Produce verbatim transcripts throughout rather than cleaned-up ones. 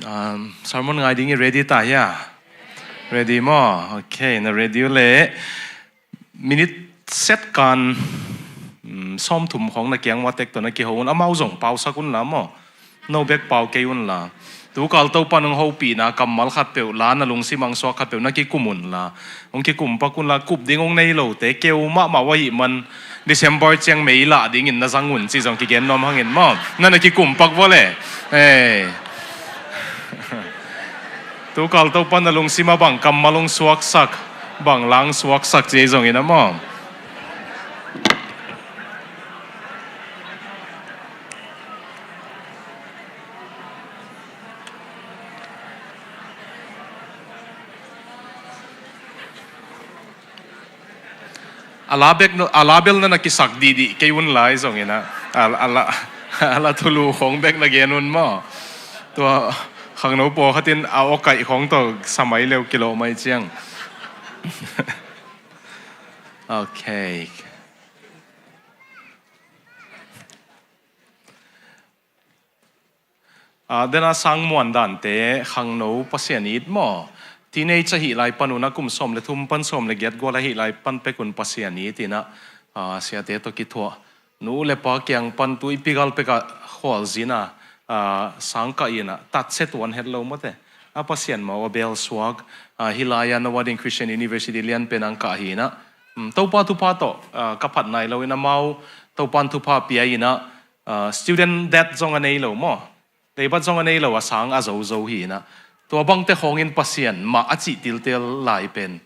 Um, sermon ngai ding i ready ta hia? Ready maw? Ok, na ready uh leh minute set kan, um, sawmthum khawng na kiang uah tek tawh na kiho un, amau zong pausak unla maw. No bek pau kei unla. Tukal Topa'n hong hopihna kammal khatpeuh la, na lungsim ah hong suak khatpeuh na kikum unla. Hong kikum pak unla, kup ding hong nei lote keu mahmah uh ahih man December ciang mei lah dingin na zang un cih zong kigen nuam hangin maw. Na na kikum pak vua leh. Ei. Tukal Topa'n na lungsim ah bang kammal hong suaksak, bang la hong suaksak cih zongin ah maw. A la bek no, a la bel na na kisak dihdih kei unla, ei zongin ah. A, a la, a la thulu khawng bek na gen un maw. Tua khangno pawlkhat in a awkaih khawng tawh sa mai leu kilawh mai ciang. Ok. Ah, dena sang muan dante, khangno Pasian it maw. Teenage ahih lai pan un ah kum sawm le thum pan sawm le giat gual ahih lai pan pek un Pasian it in ah, ah, siate tawh kithuah. Nu le pa kiang pan tu i pigal pek ah khualzin ah, ah, sang kah in ah, tatsia tuan het lo mawte. A Pasian mawh a bel suak, ah, hih lai-ah Noah Ding Christian University lianpen ah hong kah hi in ah. Um, Topa thupha tawh, ah, ka phat nai lo in amau, Topa'n thupha pia in ah, ah, student debt zong a nei lo maw. Leibat zong a nei lo a sang a zozo hi in ah. Tua bangte khawngin Pasian mah a cih tiltel lai pen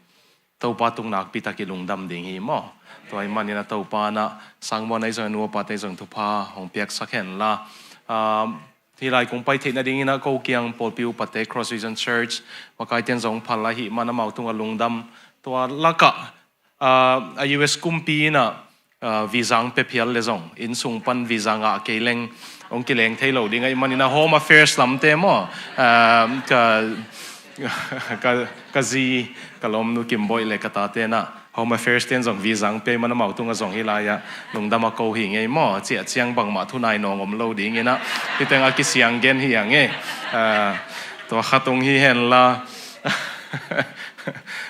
Topa tung nakpi tak i lungdam ding hi maw. Tua ahih manin ah Topa'n ah sang muan ei zong, nu a pate zong thupha hong piaksak henla. Ah, hih lai kong pai theih nadingin ah ko kiang pawlpi upate Cross Vision Church, makaite'n zong phal ahih man amau tungah lungdam. Tua lakah, ah, a U S kumpi in ah, ah, visa hong pia phial leh zong, inn sung pan visa ngah kei leng hong kileng thei lo ding ahih manin ah Home Affairs lamte maw. Ah, ka, ka, ka zi, ka lawmnu Kim Boih le ka tate'n ah Home Affairs te'n zong visa hong pia ahih man amau tungah zong hih lai-ah lungdam a ko hi ing ei maw. Ciah ciang bangmah thunai nawng om lo dingin ah hih teng a kisiang gen hi ing ei. Ah, tua khat hong hi henla.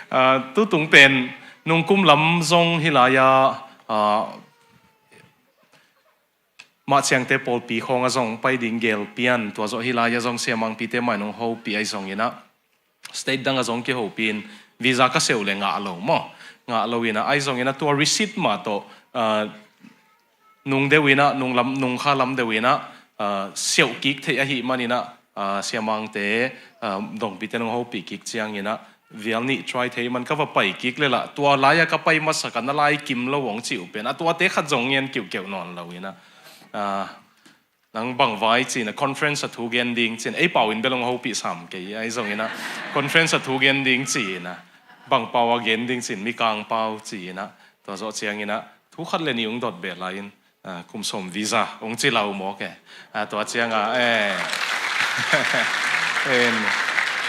Ah, tutung pen nungkum lam zong hih lai-ah, ah, Mah ciangte pawlpi khawng ah zong pai ding gel pian, tua zawh hih lai-ah zong siamangpite mah in hong hopih ahi zongin ah, state dang ah zong kihopih in, visa ka seuh leh ngah lo maw, ngah lo in ah, ahi zongin ah tua receipt mah tawh, ah, nung deuh in ah, nung lam, nung kha lam deuh in ah, ah, seuh kik theih ahih manin ah, ah, siamangte, ah, dongpite in hong hopih kik ciangin ah, vial nih try thei man ka va pai kik leh lah, tua lai-ah ka pai masak a na lai kim lo hong cih uh pen, a tuate khat zong ngen kiuhkeuh nawn lo in ah, ah, nang bang vai ci-in ah, conference ah thu gen ding ci-in, ei pau in bel hong hopih sam kei, ahi zongin ah, conference ah thu gen ding ci-in ah, bang pau ah gen ding ci-in, Mikang pau ci-in ah, tua zawh ciangin ah, thu khat leh nih hong dot beh lai-in, ah, kum sawm visa hong ci lau mawk e. Ah, tua ciang ah, eh. In,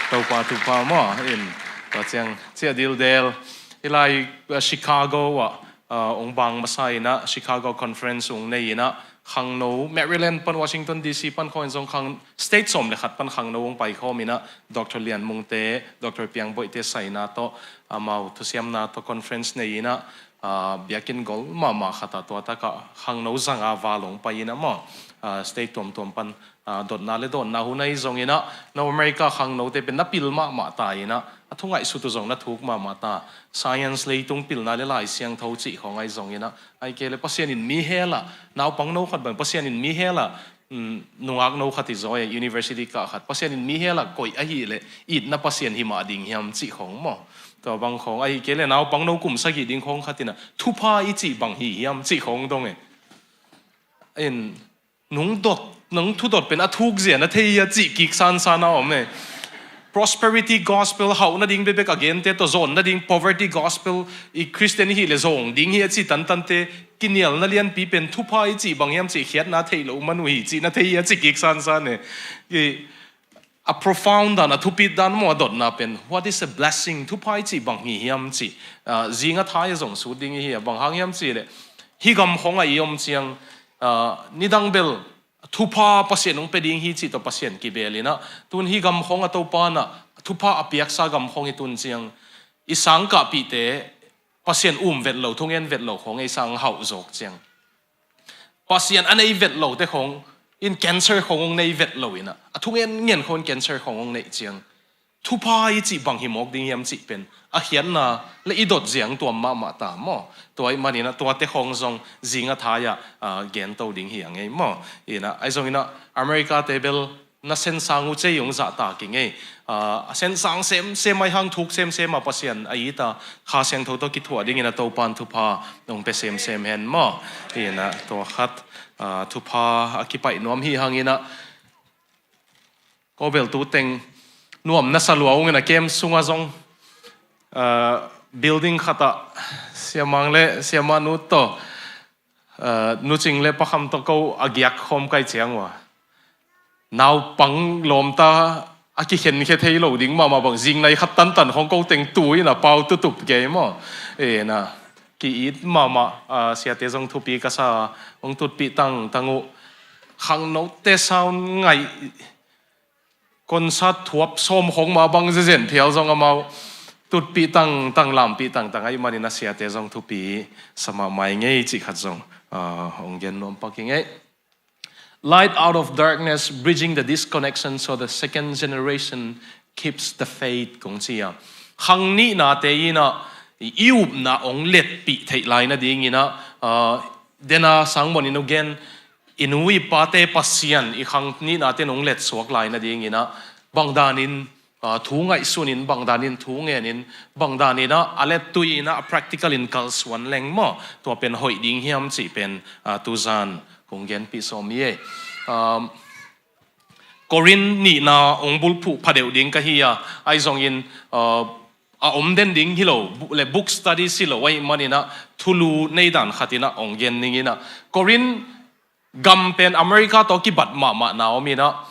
Topa thupha maw, in, tua ciang, ciah dildel. Hih lai, ah, Chicago ah, ah, hong bang masa in ah, Chicago Conference hong nei in ah, khangno, Maryland pan Washington D C pan khawng in zong khang, state sawm leh khat pan khangno hong paikhawm in ah, Doctor Lian Mungte, Doctor Piang Boihte saina tawh, amau thusiamna tawh conference nei in ah, ah, biakinn gol mahmah khat ah tua tak ah khangno zanga val hong pai in ah maw, ah, state tuamtuam pan, ah, dotna leh dawnna hun ahi zongin ah, no America khangnote pen na pil mahmah ta in ah, a thu ngaihsut uh zong na thuk mahmah ta, science leitung pilna leh Lai Siangtho cih khawng ahi zongin ah, ahih kei leh Pasian in mi hel ah, naupangno khat bang Pasian in mi hel ah, um, nungakno khat hi zaw e, university kah khat, Pasian in mi hel ah koih ahih leh, itna Pasian hi mah ding hiam cih khawng maw. Tua bang khawng, ahih kei leh naupangno kum sagih ding khawng khat in ah, thupha i cih bang hi hiam cih khawng dong e. In, nung dot, nung thudot pen a thuk zia na thei hia cih kik sansan a om e. Prosperity gospel, hauh nading bekbek a gente tawh, zawn nading poverty gospel, i Christian i hih leh zawng ding hi a ci tantante, kinialna lianpi pen thupha i cih bang hiam cih khiatna theih loh man uh hi cih na thei hia cih kik sansan e. I, a profound dan, a thupit dan maw a dotna pen, what is a blessing? Thupha i cih bang hi hiam cih, ah, zing a thai a zong sut ding i hi a, bang hang hiam cih leh, hih gam khawng ah i om ciang, ah, nidang bel, thupha Pasian hong pia ding hi cih tawh Pasian kibeel in ah, tun hih gam khawng a Topa in ah thupha a piaksa gam khawng hi tun ciang, i sangkahpihte Pasian um vet lo, thungen vet lo khawng ei sang hauh zawk ciang, Pasian a nei vet lote khawng in cancer khawng hong nei vet lo in ah, a thungen ngen khawng in cancer khawng hong neih ciang, thupha i cih bang hi mawk ding hiam cih pen a khiatna le i dot ziang tuam mahmah ta maw? Tua ahih manin ah tuate khawng zong zing a thai-ah, ah, gento ding hi a ngei maw? In ah, ahi zongin ah America-te bel na sensang uh cei hong zahtak i ngei. Ah, a sensang semsem ahi hang, thuk semsem a Pasian a it a, Kha Siangtho tawh kithuah dingin a Topa in thupha hong pia semsem hen maw? In ah tua khat, ah, thupha a kipaih nuam hi hangin ah, ko bel tu teng nuam na sa lua ung in ah, camp sungah zong, ah, building khatah Sia Mang le Sia Manu tawh, ah, Nu Cing le Pa Kham tawh ko a giak khawm kai ciang uh a, naupang lawmta a kikhenkhia thei lo ding mahmah bang, zingnai khat tantan khawng ko teng tu in ah pau tutup kei maw? In ah ki-it mahmah, ah, siate zong thupi ka sa, hong tutpih tangtang uh. Khangnote sound ngaih, concert thuap sawm khawng mah bang zezen phial zong amau tutpih tangtang, lampih tangtang ahih manin ah siate zong thupi sa mahmah i ngei cih khat zong, ah, hong gen nuam pak i ngei. Light out of darkness, bridging the disconnection so the second generation keeps the faith, kong ci a. Khang nihnate in ah i upna hong letpih theih lai nadingin ah, ah, dena sang bawnin uh gen, i nu i pate Pasian i khang nihnate in hong letsuak lai nadingin ah, bang danin, ah, thu ngaihsunin, bang danin thu ngenin, bang danin ah a lettui in ah a practical in kalsuan leng maw, tua pen hoih ding hiam cih pen, ah, tuzan kong genpih sawm hi ei. Um, Korin nihna hong bulphuh phadeuh ding ka hi a, ahi zongin, uh, a om den ding hi lo, bu-, le book study hi lo ahih manin ah thulu nei dan khat in ah hong gen ning in ah, Korin gam pen America tawh kibat mahmah na om in ah,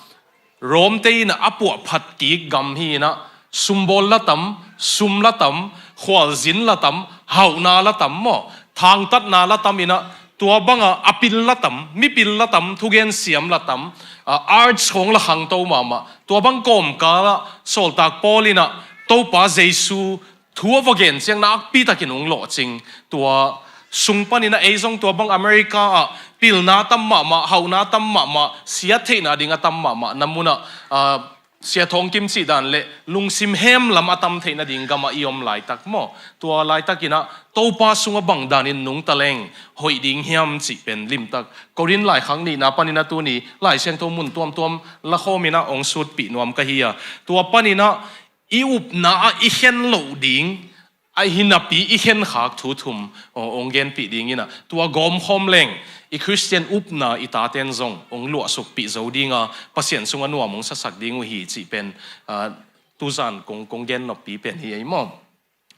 Rome-te in ah a puahphat kik gam hi in ah, sumbawl la tam, sum la tam, khualzin la tam, hauhna la tam maw, thangtatna la tam in ah, tua banga a pil la tam, mipil la tam, thugen siam la tam, ah, arts khawng la khangto mahmah. Tua bang kawmkal ah Sawltak Paul in ah Topa Jesu thu a va gen ciang nakpi takin hong lawhcing. Tua sung panin ah ei zong tua bang America ah pilna tam mahmah, hauhna tam mahmah, siat theihna ding a tam mahmah na munah, ah, Sia Thawng Kim cih dan le lungsim hem lam a tam theih nading gamah i om laitak maw, tua laitakin ah Topa sungah bang danin nungta leng hoih ding hiam cih pen limtak Korin laikhak nihna panin ah tuni Lai Siangtho mun tuamtuam lakhawm in ah hong sutpih nuam ka hi a, tua panin ah i upna ah i khen loh ding, ahi napi i khenkhak thu thum, aw, hong genpih ding in ah, tua gawmkhawm leng i Khristian upna i taten zong hong luahsukpih zo ding a, Pasian sungah nuam hong sasak ding uh hi cih pen, ah, tuzan kong, kong gen noppi pen hi ei maw.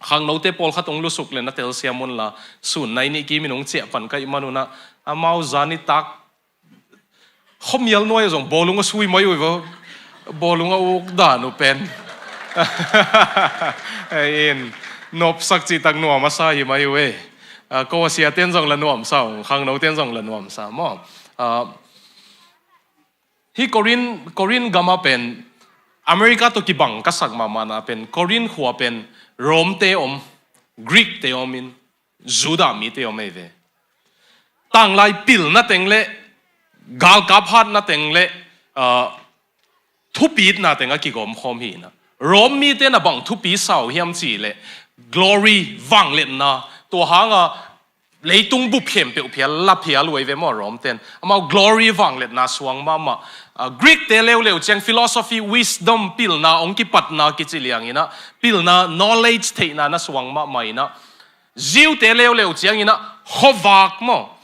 Khangnote pawlkhat hong lusuk le na telsiam unla, sun nai nih kimin hong ciah pan ka hih man un ah, amau zan i tak khuamial nuai ah zong bawlung a sui mai uh hi vo. Bawlung a uk dan uh pen. In, nopsak cihtak nuam a sa hi mai uh ei. Ah, ko a siaten zong la nuamsa uh, khangnoten zong la nuamsa maw. Ah, hih Korin, Korin gama pen America tawh kibang ka sak mahmahna pen Korin khua pen Rome-te om, Greek-te om in, Judah mite om ei ve. Tanglai pilna teng le galkap hatna teng le, ah, thupitna teng a kigawmkhawm hi in ah, Rome mite na bang thupi sa uh hiam cih leh, glory, vangliatna, tua hanga leitung bup khempeuh phial la phial uh ei ve maw Rome-ten. Amau glory, vangliatna suang mahmah. Ah, Greek-te leuleu ciang philosophy, wisdom, pilna hong kipatna kici liang in ah, pilna, knowledge, theihna na suang mahmah in ah, Jew-te leuleu ciangin ah khuavak maw,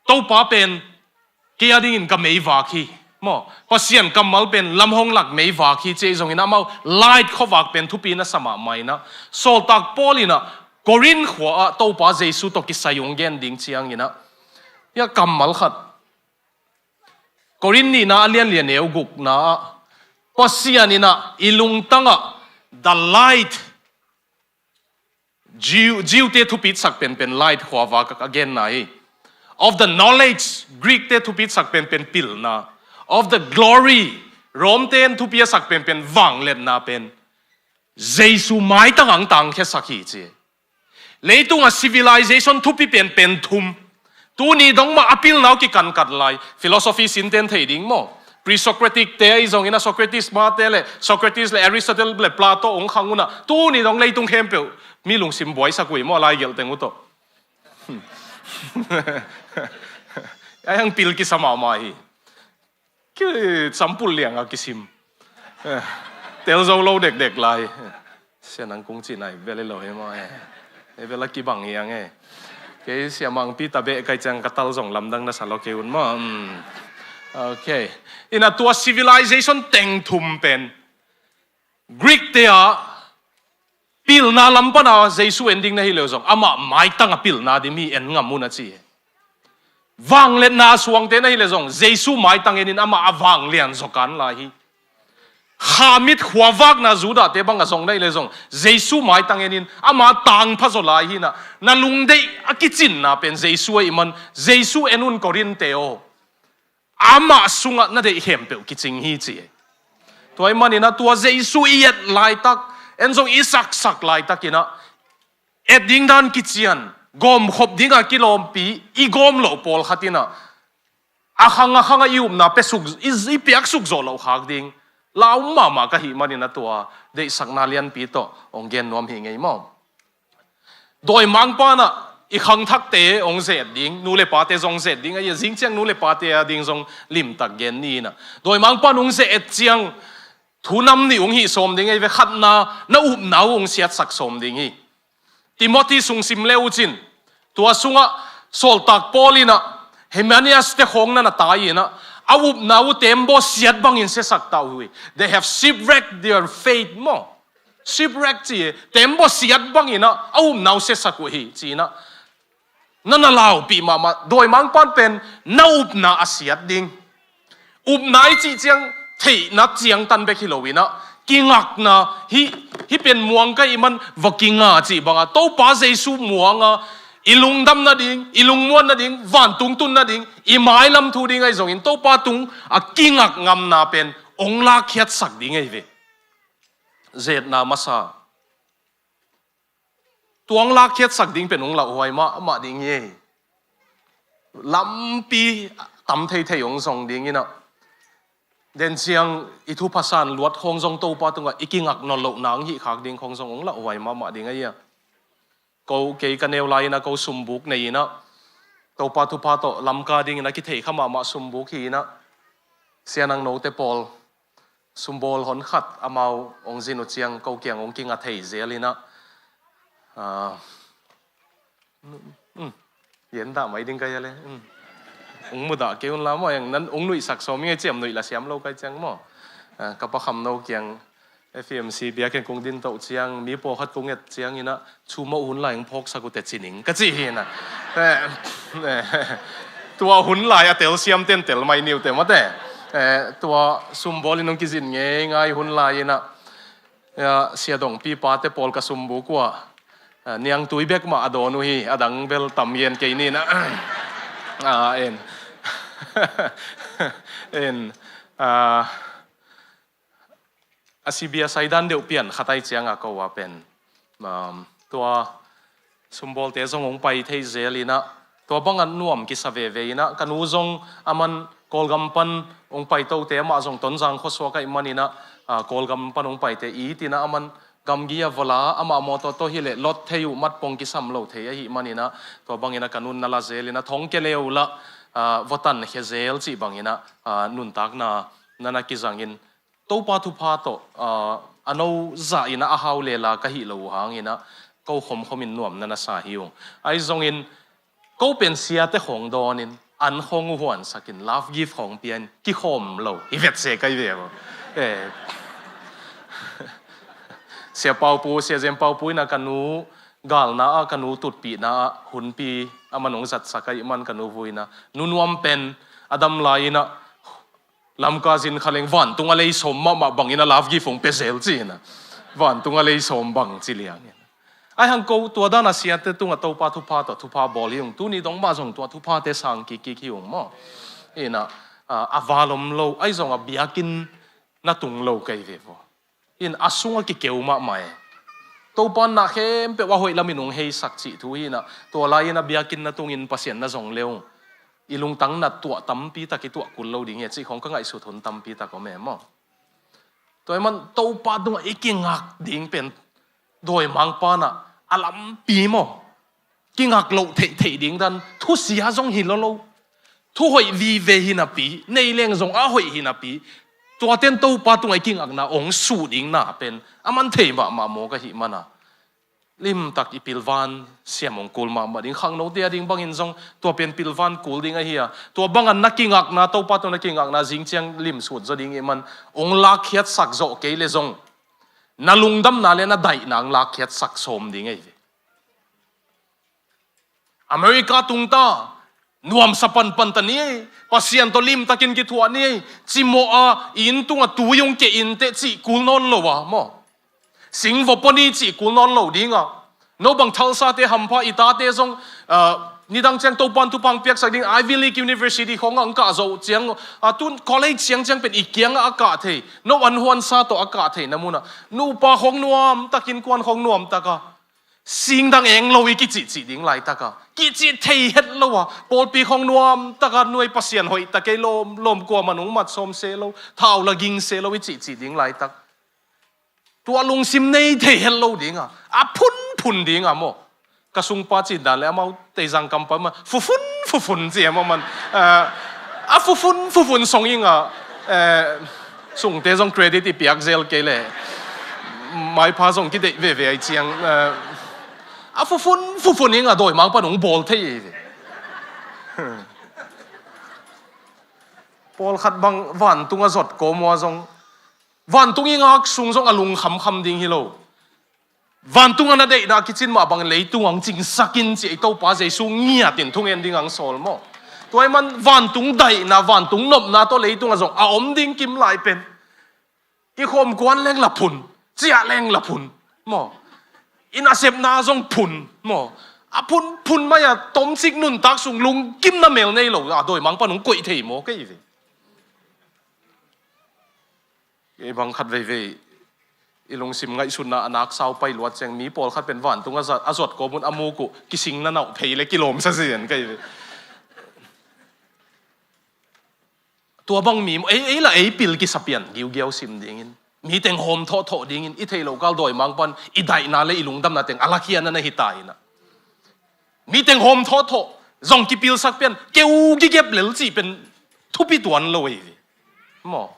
Topa pen kei a dingin ka meivak hi maw, Pasian kammal pen lam hong lak meivak hi, cih zongin ah amau light khuavak pen thupi na sa mahmah in ah, Sawltak Paul in ah Korin khua ah Topa Jesu tawh kisai hong gen ding ciangin ah, hia kammal khat, Korin nihna a lianlian neu gukna ah, Pasian in ah i lungtang ah the light, Jew, Jew-te thupitsak penpen light khuavak a genna hi. Of the knowledge, Greek te thupi sak penpen pilna. Of the glory, Rome ten thupi a sak penpen vangliatna pen Jesu maitang ang tangkhiasak hi ci. Leitung a civilization thupi penpen thum. Tuni dong mah a pilna uh kikankat lai. Philosophy sinten thei ding maw? Pre-Socratic te ahi zongin a Socrates mate le Socrates le Aristotle le Plato ong khang un a tuni dong leitung khempeuh mi lungsim buaisak uh hi maw, lai gelh teng uh tawh. Ai ang pil kisa mahmah hi. Ki sampul liang a kisim. Eh, tel zo lo dekdek lai. Sia nang kung ci nai bel hi lo hi maw, eh. Hi bel a kibang hi ang, eh. Kei sia mangpi ta beh kai ciang ka tal zong lamdang na sa lo kei un maw. Hmm. Ok. Ina tua civilization teng thum pen Greek te a pilna lam pana Jesu en ding na hi leu zong amah maitang a pilna ding mi en ngam un a ci. Vangliatna suangte na hi le zong Jesu maitang enin amah a vanglian zaw kan lai hi. Khamit khuavakna Judah te bang a zong na hi le zong Jesu maitang enin ama tangpha zaw lai hi na, na lungdeih a kicinna pen Jesu a i man, Jesu en un Korin te aw. Amah sungah na deih khempeuh kicing hi ci. Tua i manin a tua Jesu i et laitak, en zong i saksak laitakin a et ding dan kician, gawmkhop dinga kilawmpi i gawm loh pawlkhat in a, a khang a khang a i upna pia suk, i, i piak suk zawh loh khak ding lau mahmah ka hih manin a tua deihsakna lianpi tawh hong gen nuam hi ngei maw? Dawimangpa in a i khangthakte hong ze-et ding, nu le pate zong ze-et ding, a zing ciang nu le pate a ding zong limtak gen ni in a. Dawimangpa in hong ze-et ciang thu nam nih hong hih sawm ding hi ve, khatna na upna uh hong siatsak sawm ding hi. Timothy sung sim le uh cin, tua sungah sawltak Paul in a Hymenaeus te khawng na na tai in a, a upna uh tembaw siat bangin siasak ta uh hi. They have shipwrecked their faith maw. Shipwreck ci hi, tembaw siat bangin a, a upna uh siasak uh hi ci in a. Na na laupih mahmah, dawimangpa in pen na upna a siat ding. Upna i cih ciang theihna ciangtan bek hi lo in a, kingakna hi, hi pen muang ka i man va kinga cih banga Topa Jesu muanga i lungdam nading, i lungmuan nading, vantung tun nading, i mailam thu ding ahi zongin Topa tung a kingak ngamna pen hong lakkhiatsak ding ahi ve. Zetna masa. Tua hong lakkhiatsak ding pen hong lauhuai mahmah ding hi. Lampi tam theithei hong zong ding in a, den ciang i thupha san luat khawng zong Topa tungah i kingak nawn lohna hong hih khak ding khawng zong hong lauhuai mahmah ding ahi a. Ko kei ka neu lai in a ko sumbuk nei in a, Topa thupha tawh lamka ding in a kithei kha mahmah sumbuk hi in a, Sia Nang Note pawl sumbawl hon khat amau hong zin uh ciang ko kiang hong kinga thei zel in a, ah, um, yen dah mai ding kai a le, um, hong mudah kei un la maw, eng nan hong nuihsak sawm i ngei ciam nuih la siam lo kai ciang maw. Ah, ka pa Kham No kiang F M C biakinn kong din toh ciang mi pawlkhat kong et ciang in a, chu mah hun lai hong phawksak uh teh ci ning ka ci hi in a. Eh, eh, tua hun lai a telsiam ten tel mai ni uh teh mate. Eh, tua sumbawl in hong kizin ngeingai hun lai in a, eh, Sia Dongpi pate pawl ka sumbuk uh a, eh, niangtui bek mah a dawn uh hi, a dang bel tam yen kei ni in a. Ah, en. En. Ah, a sibia saidan deuh pian khat ai cianga ko a pen, um, tua sumbawlte zong hong pai thei zel in a, tua bangah nuam kisa veve in a, ka nu zong aman Kawlgam pan hong pai tote, amah zong Tonzang khuasuak ahih man in a, ah, Kawlgam pan hong paite it in a, aman gamgi a va la, amah mawtaw tawh hileh lot thei uh, mat pong kisam lo thei ahih man in a, tua bang in a ka nun na la zel in a, thong kia le uh lah, ah, va tankhia zel cih bang in a, ah, nuntakna na na kizang in, Topa thupha tawh, ah, a no zah in a, a hau lela ka hih lo uh hang in a, ko khomkhom in nuam na na sa hi ung. Ahi zongin, ko pen siate khawng dawn in, an khawng uh huansak in, love gift khawng pia in, kikhawm lo hi vet se kai ve uh. Eh. Sia Paupu, Sia Zen Paupu in a ka nu galna ah, ka nu tutpihna ah, hunpi aman hong zatsak ahih man ka nu vui in a, nu nuam pen a dam lai in a, Lamka zin kha leng vantung a lei sawm mahmah bangin a love gift hong pia zel ci in a. Vantung a lei sawm bang ci liang in. Ahi hang ko tua dan a siate tungah Topa thupha tawh thupha bawl hi ung. Tuni dong mah zong tua thuphate sang kikkik hi ung maw. Inah, a, a val om lo, ahi zong a biakinn na tung lo kei ve vaw. In a sungah kikeu mahmah e. Topa na khempeuh a hoih lamin hong heisak cih thu hi inah, tua lai-in a biakinn na tungin Pasian na zong le ung. I lungtang na tuah tampi tak i tuah kul lo ding hi a cih khong ka ngaihsut hun tampi tak om e maw. Tua ahih man Topa tungah i kingak ding pen dawimangpa inah a lampi maw. Kingak loh theihtheih ding dan, thusia zong hi lo lo. Thu hoih vive hi napi, nei leng zong a hoih hi napi. Tuaten Topa tungah i kingakna hong suh ding na pen a man thei mahmah maw ka hih mana. Limtak i pilvan siam hong kul mahmah ding, khangnote a ding bangin zong tua pen pilvan kul ding ahi a. Tua bangah na kingakna, Topa tungah na kingakna zing ciang limsut zaw ding ih man hong lakkhiatsak zawh kei le zong na lungdamna le na daihna hong lakkhiatsak sawm ding ahi ve. America tung ta, nuamsa panpan ta ni ei, Pasian tawh limtakin kithuah ni ei, cimawh a, i inn tungah tui hong keh inteh cih kul nawn lo a maw. Singvaw pua ni cih kul nawn lo ding a. No bang Tulsa-te hampha, i tate zong, ah, nidang ciang Topan thupha hong piaksak ding Ivy League University khong ah hong kah zawh ciang, ah, tun college ciangciang pen i kiangah a kah thei, no an huansa tawh a kah theihna munah nupa khong nuamtak, innkuan khong nuamtak a. Singdang eng lo i kicihcih ding laitak a, kicih thei het lo a, pawlpi khong nuamtak a, nuai Pasian hoihtak ei, lawm, lawm kuaman hong mat sawm se lo, thau la ging se lo i cihcih ding laitak. Tua lungsim nei thei het lo ding a, a phunphun ding a maw. Ka sungpa cih dan le amau Teizang kampa mah fufun fufun ci a maw man. Eh, a fufun fufun song ing a, eh, sungte zong credit i piak zel kei le. Maipha zong kideih veve ahi ciang, eh, a fufun fufun ing a dawimangpa in hong bawl thei ei ve. Pawlkhat bang vantung a zot kawm uh a zong, vantung i ngak sung zong a lung khamkham ding hi lo. Vantung a na deihna kicin mah bang leitung ah hong cingsak in ci ei Topa Jesu ngiatin thungen ding hong sawl maw. Tua ahih man vantung daihna, vantung nopna tawh leitung ah zong a om ding kim lai pen. Kikhawm kuan leng la phun, ciah leng la phun maw. I nasepna zong phun maw. A phunphun mai a tomcik nuntak sung lungkimna mel nei lo a dawimangpa in hong koih thei maw kei ve. Kei bang khat veivei i lungsim ngaihsutna a nak sau pai luat ciang mi pawlkhat pen vantung a zat, a zot kawm un a muk uh kising na nauh phei le kilawmsa zen kei ve. Tua bang mi maw, ei, ei la ei pil kisa pian giugiau sim dingin, mi teng hawm thawhthawh dingin, i theih loh kal dawimangpa in i daihna le i lungdamna teng a lakhia na na hi ta inah. Mi teng hawm thawhthawh zong kipilsak pian keu kikep lel cih pen thupi tuan lo ei ve. Maw.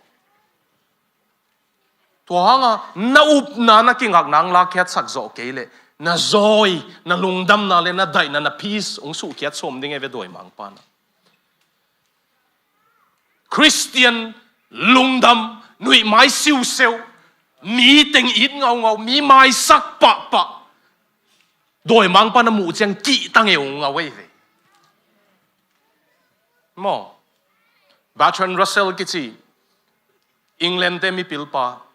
Tua hanga na upna, na kingakna hong lakkhiatsak zawh kei leh na zawi, na lungdamna le na daihna, na peace hong suhkhiat sawm ding ei ve dawimangpa na. Khristian lungdam, nuihmai siuseu, mi teng it ngaungau, mi maisak pahpah dawimangpa na muh ciang kihtang e hong ngau ei ve. Maw. Bertrand Russell kici England-te mipilpa,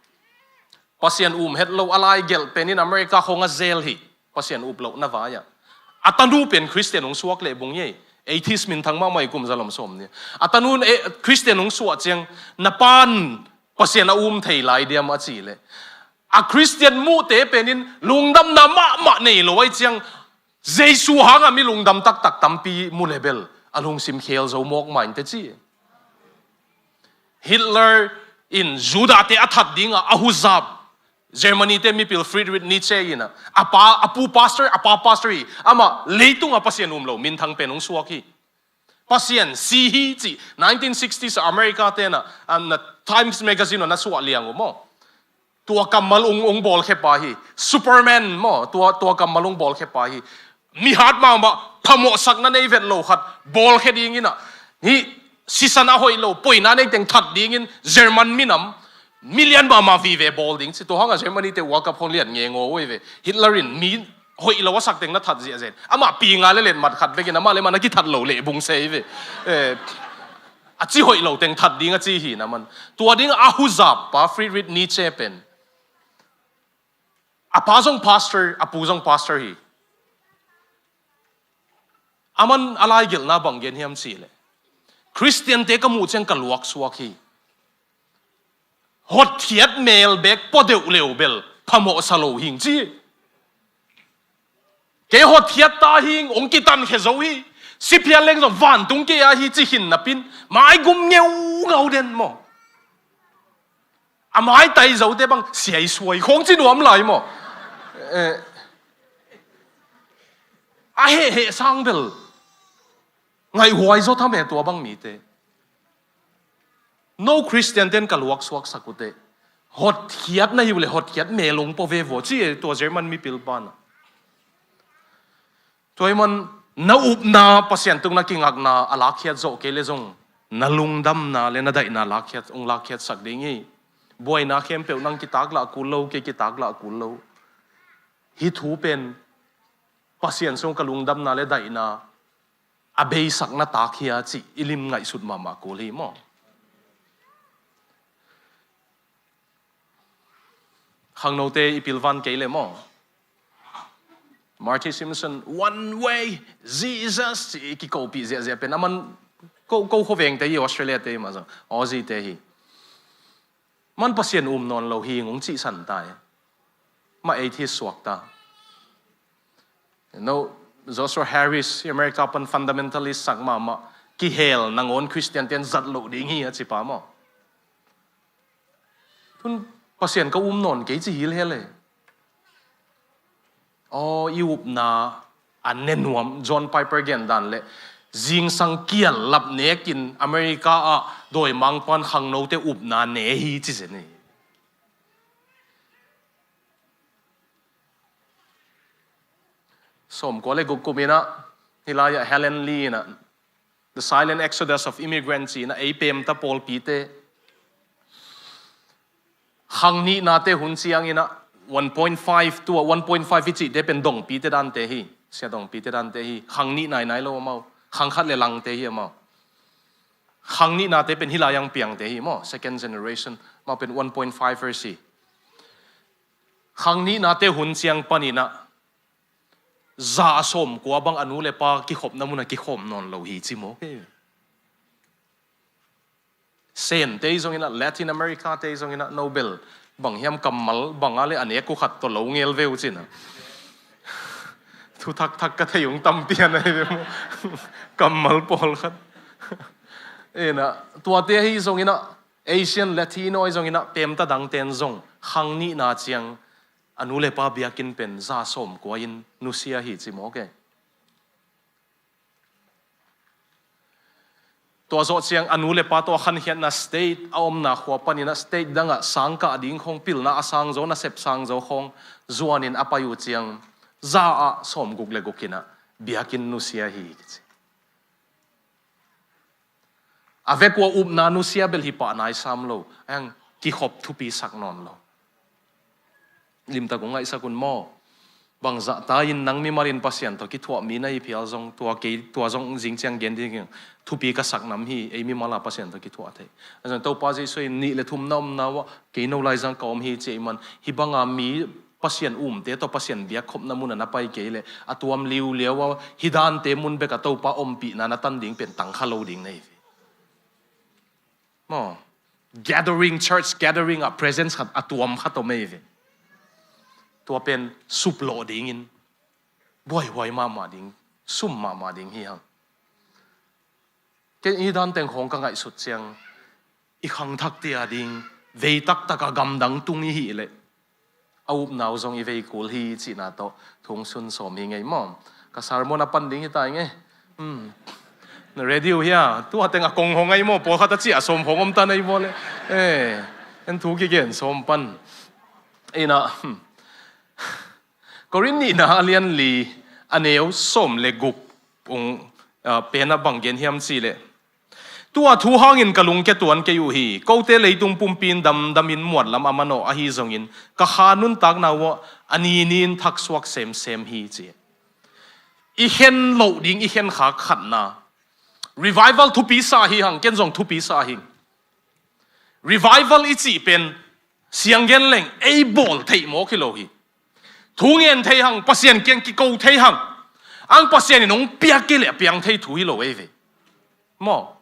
Pasian um het lo a lai gelh pen in America khong a zel hi. Pasian up loh na vai-ah a tanu pen Khristian hong suak leh bung hi ei. Atheist minthang mahmah i kum zalom sawm ni a tanu in, eh, Khristian hong suah ciang na pan Pasian a um thei lai diam a cih leh, a Khristian muhte pen in lungdamna mahmah nei lo ahi ciang Jesu hanga mi lungdam taktak tampi mu le bel a lungsim khel zo mawk mah in teci. Hitler in Judah-te a that dinga a huzap Germany-te mipil Friedrich Nietzsche in a, a pa, a pu pastor, a pa pastor hi. Amah leitunga Pasian um lo minthang pen hong suak hi. Pasian si hi cih nineteen sixties America-te na, a, na Times Magazine na suah liang uh maw. Tua kammal hong, hong bawlkhia pa hi. Superman maw, tua, tua kammal hong bawlkhia pa hi. Mihat mahmah, phamawhsakna nei vet lo khat bawlkhia dingin a, hih sisan a hoih lo, poina nei teng that dingin German minam milian mahmah vive bawl ding ci. Tua hanga Germany-te World Cup khong lian ngengaw uh ei ve. Hitler in mi hoih lo a sak teng na that ziahziah in, amah pi nga le letmat khat vekin amah le amah na kithat lo leh bung se ei ve. Eh, a ci hoih lo teng that ding a ci hi na man. Tua ding a huzap pa Friedrich Nietzsche pen A pa zong pastor, a pu zong pastor hi. Aman a laigelhna bang gen hiam cihleh, Khristiante ka muh ciang ka luaksuak hi. Hotkhiat mel bek pua deuh leu bel phamawhsa lo hing ci. Kei hotkhiat ta hing, hong kitankhia zo hi. Siphial leng zong vantung kei a hi ci khin napin, maigum ngeungau den maw. A maitai zote bang siaisuai khong ci nuam lai maw. Eh, a hehheh sang bel ngaihhuai zaw tham e tua bang mite. No Khristianten ka luaksuaksak uh teh, hotkhiat na hi uh leh hotkhiat mel hong pua ve vua ci e tua German mipil pan ah. Tua ahih man na upna Pasian tung na kingakna a lakkhiat zawh kei leh zong na lungdamna leh na daihna lakkhiat, hong lakkhiatsak ding hi. Buaina khempeuh nang kitaklah kul lo, kei kitaklah kul lo. Hih thu pen Pasian sung ka lungdamna leh daihna a beisakna tak hi a cih i lim ngaihsut mahmah kul hi maw. Khangnote i pilvan kei leh maw, Marty Simpson, "One way, Jesus," ci i kikopih ziahziah pen aman ko, ko khuavengte hi, Australia te hi mah zong, Aussie te hi. Man Pasian um nawn lo hi ngong cihsan ta e. Mah ei thi suak ta. No, Joshua Harris, America pan fundamentalist sak mahmah, kihel nangawn Khristianten zat loh ding hi a cipa maw. Tun Pasian ka um nawn kei ci hilhel e. Aw, i upna a ne nuam, John Piper gen dan leh zingsang kial lap nekin America ah dawimangpa'n khangnote upna ne hi ci zen hi. Sawmkua leh guk kum inah, hih lai-ah Helen Lee inah, The Silent Exodus of Immigrants inah ei pemta pawlpite, khang nihnate hun ciang inah, one point five, tua one point five i cihte pen dongpite dante hi, sia dongpite dante hi. Khang nih nainai lo amau, khang khat leh langte hi amau. Khang nihnate pen hih lai-ah piangte hi maw, second generation, amau pen one point five ers hi. Khang nihnate hun ciang pan inah za a sawmkua bang a nu leh pa kikhopna mun ah kikhawm nawn lo hi ci maw. Sente hi zong inah, Latin America te hi zong inah, no bel bang hiam kammal bang a leh a nek uh khat tawh lo ngel ve uh cin ah. Thu thakthak ka thei ung tampi a na hi ve maw. Kammal pawlkhat. Inah, tuate hi zong inah, Asian, Latino hi zong inah, pemta dangten zong khang nihna ciang a nu leh pa biakinn pen za sawmkua in nusia hi ci maw ke. Tua zawh ciang a nu leh pa tawh a khankhiatna state a omna khua pan inah state dangah sangkah ding khawng, pilna a sang zaw, nasep sang zaw khawng zuanin a pai uh ciang za ah sawmguk leh guk inah biakinn nusia hi kici. A vek uh a upna nusia bel hi pah nai sam lo, a hang kikhop thupi sak nawn lo. Limtak hong ngaihsak un maw. Bangzah ta in nang mimal in Pasian tawh kithuah mi na hi phial zong, tua kei, tua zong zing ciang gen ding hi. Thupi ka sak nam hi, ei mimal a Pasian tawh kithuah thei. A zong Topa Jesuh in nih leh thum na omna uh ah kei no laizang ka om hi ci ahih man, hih banga mi Pasian umte tawh Pasian biakkhopna mun ah na pai kei leh a tuam liuliau a, hih dante mun bek a Topa ompihna na tan ding pen tangkha lo ding na hi ve. Maw, gathering, church gathering ah presence khat a tuam khat om ei ve. Tua pen suplawh dingin buaihuai mahmah ding, sum mahmah ding hi hang. Kei hih dan teng khawng ka ngaihsut ciang i khangthakte a ding vei taktak a gamdang tung i hih leh a upna uh zong i vei kul hi cihna tawh thu hong sun sawm hi ngei maw. Ka sermon a pan ding hi ta i ngei. Hmm. Na ready uh hia? Tua teng a kong hong ai maw, pawlkhat a ciah sawm hong om ta na i bawl leh. Eh, en thu kigen sawm pan. Inah, hmm. Korin nihna a lian li a neu sawm leh guk ung, ah, pen ah bang gen hiam cih leh, "Tua thu hangin ka lungkia tuan kei uh hi. Kote leitung pumpi in damdamin muatlam a manawh ahi zongin ka kha nuntakna uh ah a ninin thaksuak semsem hi," ci. I khen loh ding, i khen khak khatna. Revival thupi sa hi hang, ken zong thupi sa hing. Revival i cih pen siang gen leng ei bawl theih mawk hi lo hi. Thu ngen thei hang, Pasian kiang kiko thei hang. Ang Pasian in hong piak kei leh a piang thei thu hi lo ei ve. Maw?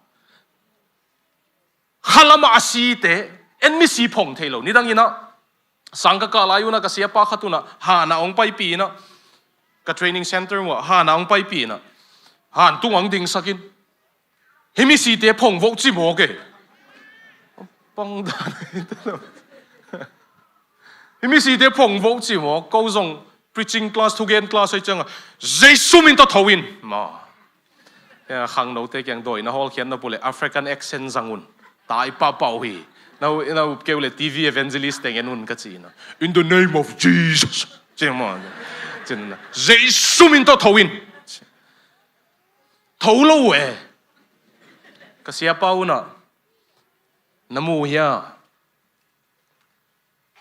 Khalam ah a site, en misi phong thei lo. Nidang in ah, sang ka kah lai un ah ka siapa khat un ah, han ah hong paipih in ah, ka training center un ah, han ah hong paipih in ah, han tung ah hong dingsak in, "Hih misite phong vo," ci mawk e. Pang dan. "Hih misite phong vo," ci mawk. Ko zong preaching class, thugen class ahi ciangah, "Jesu min tawh tho in." Maw. Ya, khangnote kiang dawina hawlkhiat na pule African accent zang un. Tai pahpah uh hi. Na u, na u keu le T V evangelist teng en un ka ci na. "In the name of Jesus." Ci maw. Ci na. "Jesu min tawh tho in." Tho lo uh e. Ka siapa un ah, "Na mu hia?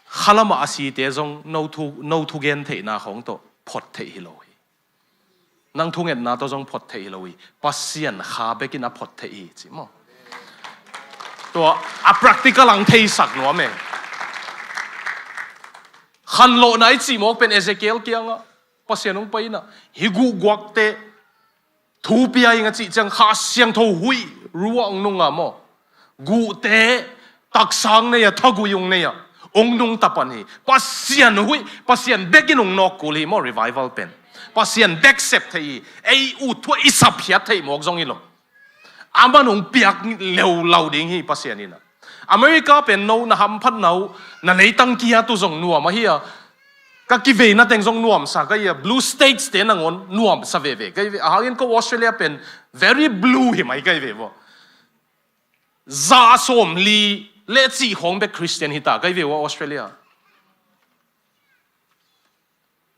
Khalam ah a site zong no thu, no thugen theihna khawng tawh phot theih hi lo hi. Nang thungetna tawh zong phot theih hi lo hi. Pasian Kha bekin a phot theih hi," ci maw. Tua a practical ang theisak nuam e. Khanlawhna i cih mawk pen Ezekiel kiangah Pasian hong pai in ah, "Hih guhguakte thu pia ing," a cih ciang Kha Siangtho huih ruah hong nung a maw. Guhte taksang nei a, thagui hong nei a, hong nung tapan hi. Pasian huih, Pasian bekin hong nawk kul hi maw, revival pen. Pasian bek sep theih hi. Ei ut thu ah i sapkhiat theih mawk zong hi lo. Aman hong piak leulau ding hi Pasian in ah. America pen no na hamphatna uh, na leitang kia tu zong nuam ahi a, ka kiveina teng zong nuamsa ka hi a, blue states te nangawn nuamsa veve ka hi ve. Ahangin ko Australia pen very blue hi mai ka hi ve vo. Za sawmli le cih khawng bek Christian hi ta ka hi ve vo Australia.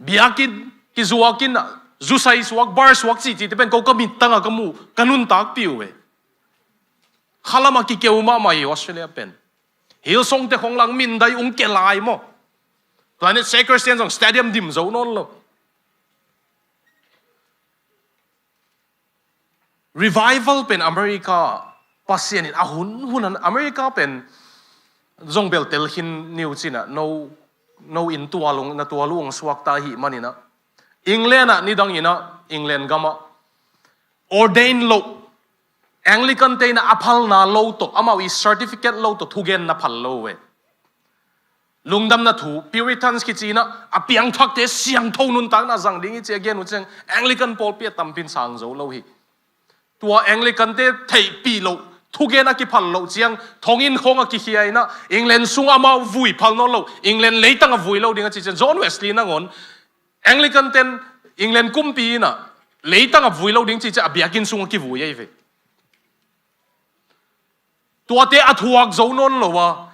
Biakinn kizuakin ah, zusai suak, bar suak cihcihte pen ko ka mittang ah ka muh, ka nuntakpih uh e. Khalam ah kikeu mahmah hi Australia pen. Hillsongte khong lang mindai ung ke lai maw. Planet Shakers ten zong stadium dim zo nawn lo. Revival pen America, Pasian in a hun hun an America pen zong bel tel khin ni uh cin ah, no, no in tual ung, na tual uh ung suak ta ahih manin ah. England ah nidang in ah, England gam ah ordain lo, Anglican te in ah a phalna lo tawh, amau i certificate lo tawh thugenna phal lo uh e. Lungdamna thu, Puritans kici in ah, a piangthakte siangtho nuntakna zang ding hi ci a gen uh ciang, Anglican pawlpi a tampi in sang zo lo hi. Tua Anglican te theihpih loh, thugen a kiphal loh ciang, thonginn khawng a kikhia in ah, England sung amau vui phal nawn lo, England leitang a vui lo ding a ci ciang, John Wesley nangawn, Anglican ten England kumpi in ah, leitang a vui lo ding ci ciang, a biakinn sung a kivui ahi ve. Tuate a thuak zo nawn lo a,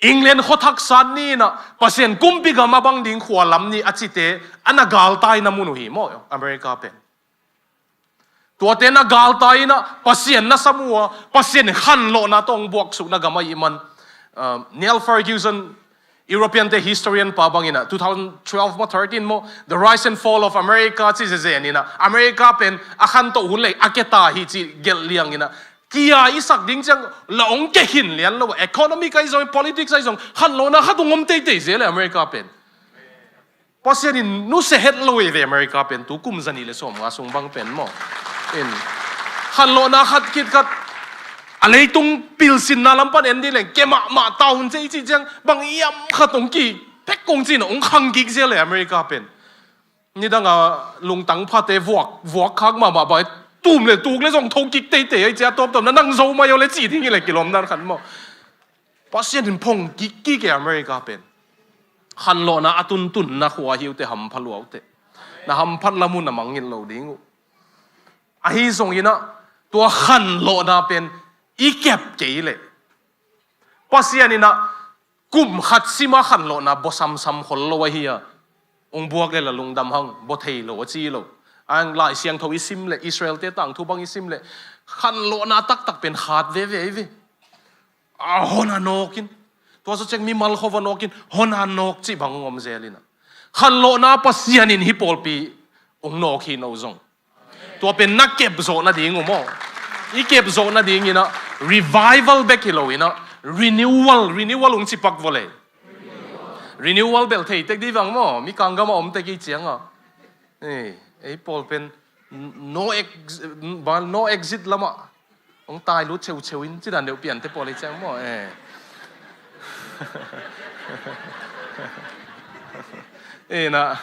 England khuathak sat ni in ah, Pasian kumpi gam a bang ding khua lam ni a cite, a na galtaina mun uh hi maw, America pen. Tuate na galtai in ah, Pasian na sam uh a, Pasian khanlawhna tawh hong buaksukna gam ahih man. Ah, Niall Ferguson, European te historian pa bang in ah, two thousand twelve maw, thirteen maw, The Rise and Fall of America ci zezen in ah, America pen a khantoh hun lei a ke ta hi ci gelh liang in ah, kia i sak ding ciang la hong ke khin lian lo, economic ahi zong, politics ahi zong, khanlawhna khat hong om teitei zel e America pen. Pasian in nusia het lo e ve America pen, tu kum zanih le sawmnga sung bang pen maw. In, khanlawhna khat khit khat, a leitung pilsinna lam pan en ding leng, ke mahmah ta un ci i cih ciang, bang hiam khat hong ki pek kong ci in ah, hong khang kik zel e America pen. Nidang a lungtang phate vuak, vuak khak mahmah bai, tum le tuk le zong tho kik teitei ahi ci a, tawptawp na nang zo mai aw le ci ding hi le kilawm dan khat maw. Pasian in phong kik kik e America pen. Khanlawhna a tuntunna khua hi uh teh, hampha lua uh teh. Na hamphat lam uh na mangngilh lo ding uh. Ahi zong in ah, tua khanlawhna pen i kep kei leh, Pasian in ah kum khat sim a khanlawhna baw samsam khol lo ahi a, hong buak le la lungdam hang, baw thei lo a ci lo. Ang Lai Siangtho i sim leh, Israel te tangthu bang i sim leh, khanlawhna taktak pen khat veve ahi ve. A hon a nawk in. Tua zawh ciang mimal khawng va nawk in, hon a nawk cih bang hong om zel in ah. Khanlawhna Pasian in hih pawlpi hong nawk hi no zong. Tua pen na kep zawh nading uh maw. I kep zawh nading in ah, revival bek hi lo in ah, renewal, renewal hong ci pak vawlei. Renewal bel thei tek dih vang maw, mi kang gam a om tek i ciang a. Ei, ei pawl pen no ex-, no exit lam ah hong tai lut cheucheu in, ci dan deuh pian te pawl i ciang maw, eh. Eh, na.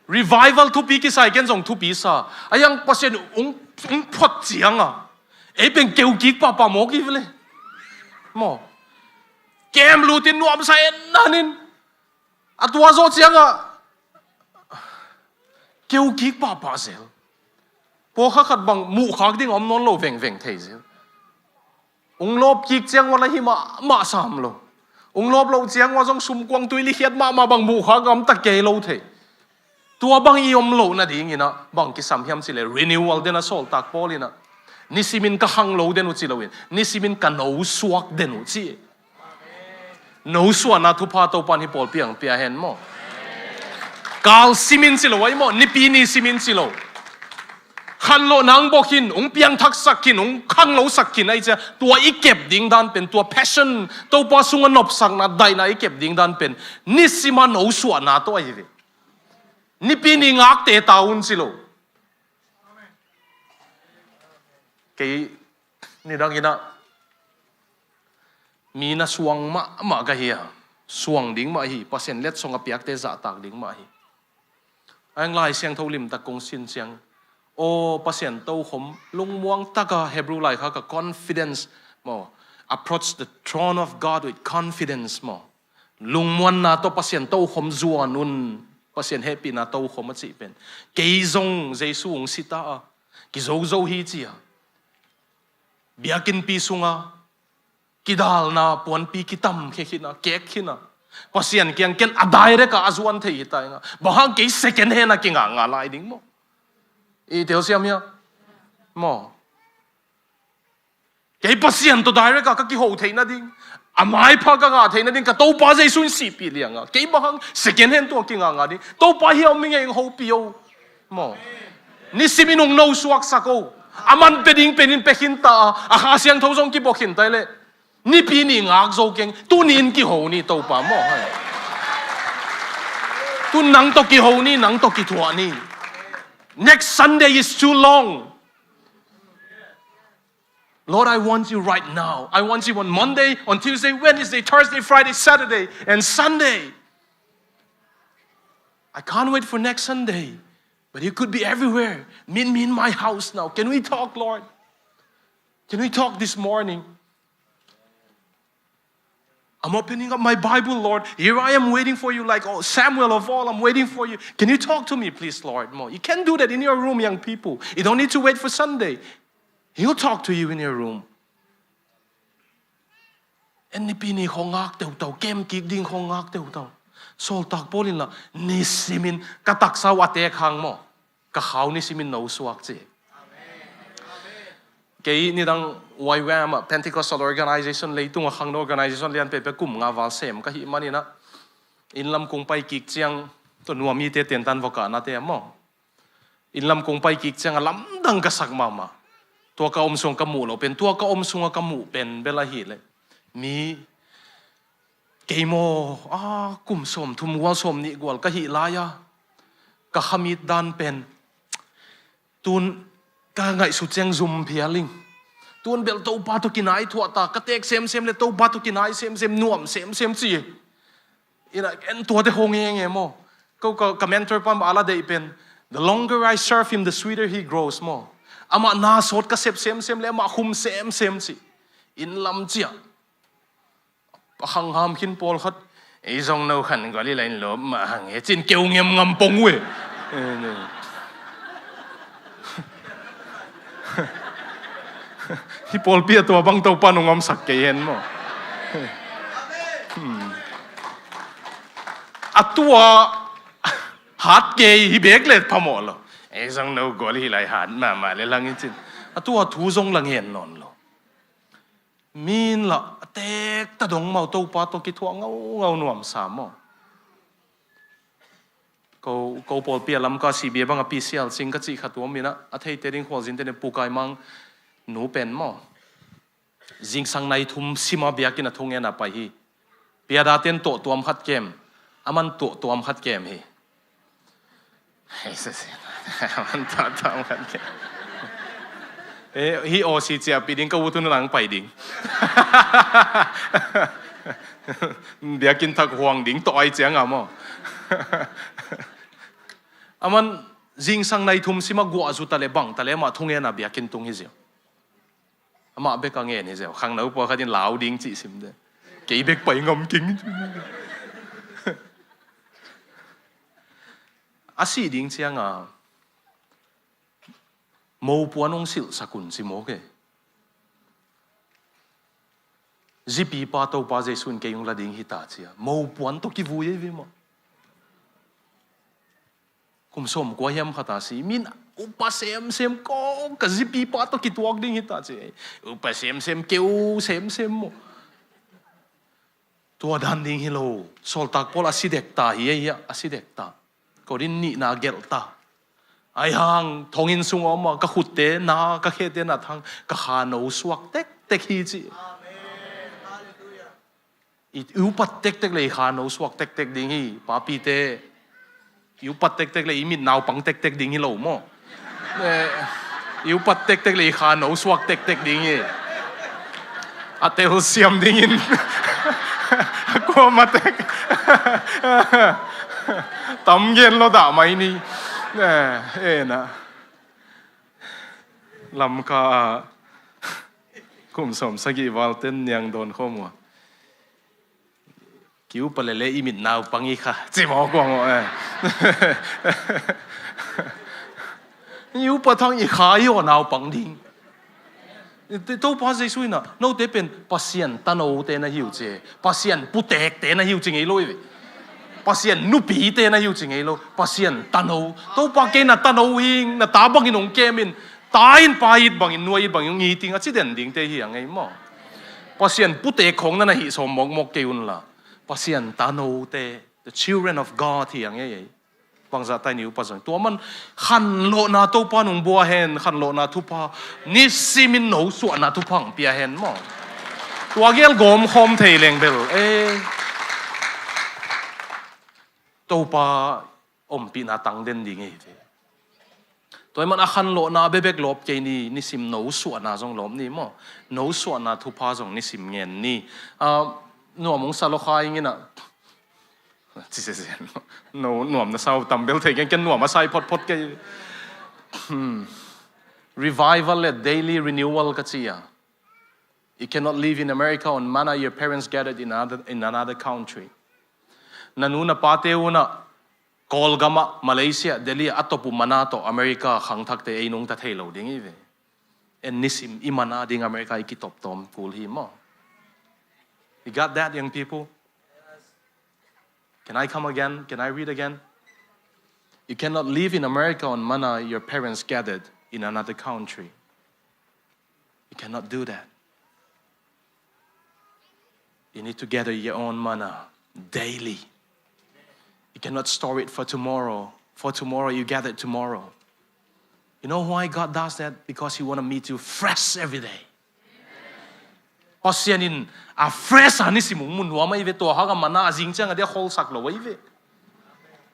Revival thupi kisai ken zong thupi sa. A yang Pasian ung, ung phot ciang a. Ei pen keu kik pahpah mawk i vele. Maw. Kem lut in nuamsa en nan in. A tua zaw ciang a. Keu kik pahpah zel. Pawlkhat khat bang muhkhak ding om nawn lo vengveng thei zel. Ung lawp kik ciang ua la hi mahmah sam lo. Ung lawp loh ciang ua zong sumkuang tui likhiat mahmah bang muhkhak gamta kei lo thei. Tua bang i om loh nadingin ah bang kisam hiam cih leh renewal den a sawltak Paul in ah. Nisimin ka khang lo den uh ci loin. Nisimin ka nosuak den uh ci. Nosuahna thupha Topa in hih pawlpi ah hong pia hen maw. Kal simin ci lo ahi maw, nipi ni simin ci lo. Khanlawhna hong bawk khin, hong piangthaksak khin, hong khanglosak khin ahi ciang, tua i kep ding dan pen, tua passion, Topa sungah nopsakna, daihna i kep ding dan pen, nisima nosuahna tawh ahi ve. Nipi ni ngakte ta un ci lo. Kei nidang in ah, mi na suang mahmah ka hi a, suang ding mah hi, Pasian letsong a piakte zahtak ding mah hi. A hang Lai Siangtho limtak kong sin ciang, aw Pasian tokhom, lungmuang taka Hebrew laikhak a confidence maw, approach the throne of God with confidence maw. Lungmuanna tawh Pasian tokhom zuan un, Pasian hehpihna tokhom a cih pen. Kei zong Jesu hong si ta a, kizozo hi ci a. Biakinnpi sunga, kidalna puanpi kitamkhia khin a, kek khin a. Pasian kiang ken a direct a, a zuan thei hi ta ing a. Bang hang kei second hand a kingakngak lai ding maw. I telsiam hia? Maw. Kei Pasian tawh direct a ka kiho theih nading, a maipha ka ngah theih nading, ka Topa Jesu in sihpih liang a. Kei bang hang second hand tawh kingakngak ding. Topa hiam mi ngei hong hopih o. Maw. Nisimin hong nosuaksak o. A man pia ding pen in pia khin ta a, a Kha Siangtho zong kibawk khin ta i leh. Nipi ni ngak zo keng, tuni in kiho ni Topa maw. Tun nang tawh kiho ni, nang tawh kithuah ni. Next Sunday is too long. Lord, I want you right now. I want you on Monday, on Tuesday, Wednesday, Thursday, Friday, Saturday, and Sunday. I can't wait for next Sunday. But you could be everywhere. Meet me in my house now. Can we talk, Lord? Can we talk this morning? I'm opening up my Bible, Lord. Here I am waiting for you, like, oh, Samuel of old, I'm waiting for you. Can you talk to me, please, Lord? Maw, you can do that in your room, young people. You don't need to wait for Sunday. He'll talk to you in your room. En nipi ni khong ngak teutau, kem kik ding khong ngak teutau. Sawltak Paul in lah, nisimin ka taksa uh a tek hang maw, ka khau nisimin nosuak ci. Kei nidang Y W A M ah, Pentecostal Organization, leitung a khangno organization lian peuhpeuh kum nga val sem ka hih manin ah, inn lam kong pai kik ciang, tua nuam mite tentan vokahna te ah maw. Inn lam kong pai kik ciang a lamdang ka sak mahmah. Tua ka om sung ka muh loh pen, tua ka om sung a ka muh pen bel ahih leh, mi kei maw, a, kum sawm thum gual, sawm nih gual ka hih lai a, ka khamit dan pen, tun ka ngaihsut ciang zum phial ing. Tun bel Topa tawh kinai thuah ta, ka tek semsem le Topa tawh kinai semsem, nuam semsem ci. Ina, en tuate hong eng e maw. Ko ka, ka mentor pa mah a la deih pen, the longer I serve him, the sweeter he grows maw. Amah na sawt ka sep semsem le amah khum semsem ci. Inn lam ciah. A khangham khin pawlkhat, ei zong no khan gual hi lai in lawp mah hang e, cin keu ngem ngam pong uh e. Hih pawlpi ah tua bang Topa nong omsak kei hen maw. Hmm. A tua hat kei hi bek le phamawh lo. Ei zong no gual hi lai, hat mahmah le lang in cin. A tua thu zong la ngen nawn lo. Min lah a tek ta dong mau Topa tawh kithuah ngaungau nuamsa maw. Ko, ko pawlpi a Lamka C B A bang a Pi Sial Sing ka cih khat uh om in ah, a theite ding khualzinte nih, Pu Kai Mang nu pen maw. Zingsang nai thum sima biakinn a thungen a pai hi. Piada ten tuahtuam khat kem, aman tuahtuam khat kem hi. Aman tuahtuam khat kem. Eh, hi awsi ciahpih ding ka ut hun lang pai ding. Biakinn thak huang ding tawh ai cianga maw. Aman zingsang nai thum sima guahzu ta le bang ta le amah thungena biakinn tung hi ziau. Amah bek a ngen hi ziau. Khangno pua khatin lau ding cih sim de. Kei bek pai ngam keng. A sih ding cianga mopuan hong silhsak un ci mawk e. Zipipa Topa Jesu in kei hong la ding hita cia mopuan tawh kivui ei ve maw. Kum sawm kua hiam khat a si min upa semsem ko ka zipipa tawh kituak ding hita ci. Upa semsem keu semsem maw. Tua dan ding hi lo. Sawltak Paul a si dekta hi ei a si dekta. Korin nihna gelhta. Ai hang thonginn sung a om a ka khutte na ka khete na thang ka khano suak tektek hi ci. I upat tektek le i khano suak tektek ding hi, papite. I upat tektek le i mit naupang tektek ding hi lo maw. Eh, i upat tektek le i khano suak tektek ding hi. A telsiam dingin a kuama tek. Tam gen lo dah mai ni. Eh, eh na. Lamka ah kum sawm sagih val ten niang dawn khawm uh a. Ki upa lele i mit naupang i kha ci mawk uh a maw e. I upa thang i kha i aw naupang ding. Topa Jesu in ah note pen Pasian tanote na hi uh ci. Pasian putekte na hi uh ci ngei lo i ve. Pasian nupite na hi uh ci ngei lo. Pasian tano. Topa kei na tano hing na ta bangin hong kemin. Ta in pa it bangin nu a it bangin hong it ing a ci den dingte hi a ngei maw. Pasian putek khong na na hih sawm mawkmawk kei unla Pasian tanote, the children of God hi a ngei ei. Bangzah tai ni upa zong tua man khanlawhna Topa nung bua hen, khanlawhna thupha nisimin no suahna thupha ang pia hen maw. Tua gel gawm khawm thei leng bel eh Topa ompihna tang den ding ei ve. Tua i man a khanlawhna bebek lawp kei ni, nisim no suahna zong lawp ni maw. No suahna thupha zong nisim ngen ni. Ah, nuam hong sa lo kha ing in ah. No, nuam na sau tambel thei gen ken nuam a sai photphot kei. Hmm. Revival le daily renewal ka ci a. You cannot live in America on manna your parents gathered in another, in another country. Na nu na pate unah Kawlgamah Malaysia Delhi ah a top uh manna tawh America khangthakte ei nungta thei lo ding i ve. En nisim i manna ding America i kitop tawm kul hi maw. You got that, young people? Can I come again? Can I read again? You cannot live in America on manna your parents gathered in another country. You cannot do that. You need to gather your own manna daily. You cannot store it for tomorrow. For tomorrow, you gather it tomorrow. You know why God does that? Because He want to meet you fresh every day. Pasian in a fresh a nisim hong mu nuam a i ve. Tua hang a manna a zing ciang a dia kholsak lo a i ve.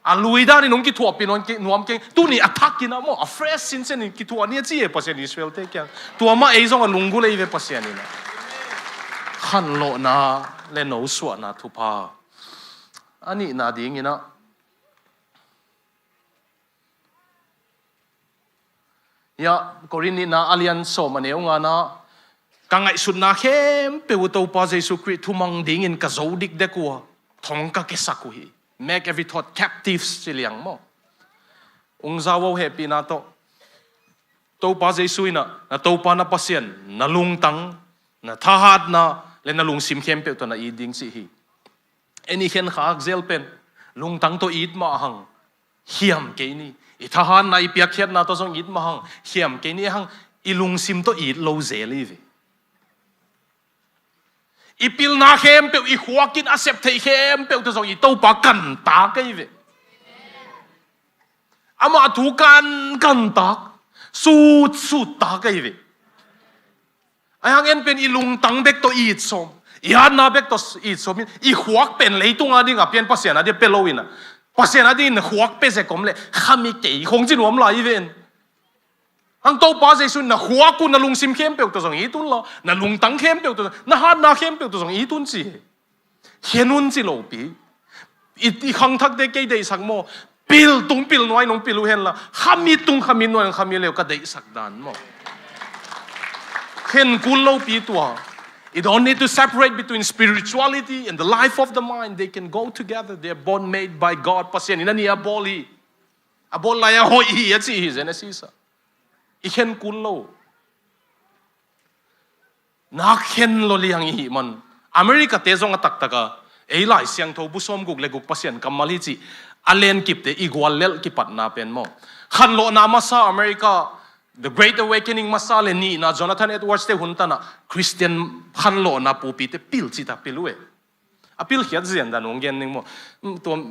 A lui danin hong kithuahpih nuam keng, tuni a thakin a maw a fresh sinsen in kithuah ni a ci e Pasian Israel-te kiang. Tua mah ei zong a lunggulh a i ve Pasian in a. Khanlawhna le no suahna thupha. A nihna dingin a Hiah Korin nihna a lian sawm a neu ngana, ka ngaihsutna khempeuh uh Topa Jesu Khrih thumang dingin ka zo dikdek uh a, thong ka kesak uh hi. Make every thought captive ci liang maw. Ung zau uh hehpihna tawh Topa Jesu in a, na Topa na Pasian na lungtang, na thahatna le na lungsim khempeuh tawh na it ding cih hi. En i khenkhak zel pen lungtang tawh it mah hang hiam kei ni. I thahatna i piakkhiatna tawh zong it mah hang hiam kei ni hang i lungsim tawh it lo zel i ve. I pilna khempeuh, i khuakin a sep theih khempeuh tawh zong i Topa kantak ei ve. Amah thu kan kantak, sutsuttak ei ve. Ahi hang en pen i lungtang bek tawh it sawm, I hatna bek tawh i sawmin, i khuak pen leitung a ding a pian Pasian a dia pia lo in a, Pasian a dingin na khuak pia zek om leh khami kei khong ci nuam lai i ven. Hang Topa Jesu in na khuak un na lungsim khempeuh tawh zong it un law, na lungtang khempeuh tawh zong, na hatna khempeuh tawh zong it un ci hi. Khen un ci lopi. I, i khangthakte kei deihsak maw? Pil tung pil nuai nong pil uh henla, khami tung khami nuai nong khami leu ka deihsak dan maw? Khen kul lopi tua. You don't need to separate between spirituality and the life of the mind. They can go together. They are both made by God. Pasian in a nih a bawl hi. A bawl lai a hoih hi a ci hi Genesis ah. I khen kul lo. Nak khen lo liang i hih man. America te zong a taktak a, ei Lai Siangtho bu sawmguk le guk Pasian kammal hi cih a lenkipte i guallelh kipatna pen maw? Khanlawhna masa America, The Great Awakening masa le nihna Jonathan Edwards te hun tanah Christian khanlawhna pupite pil cita pil uh e. A pilkhiat zian dan hong gen ning maw? Mm, tua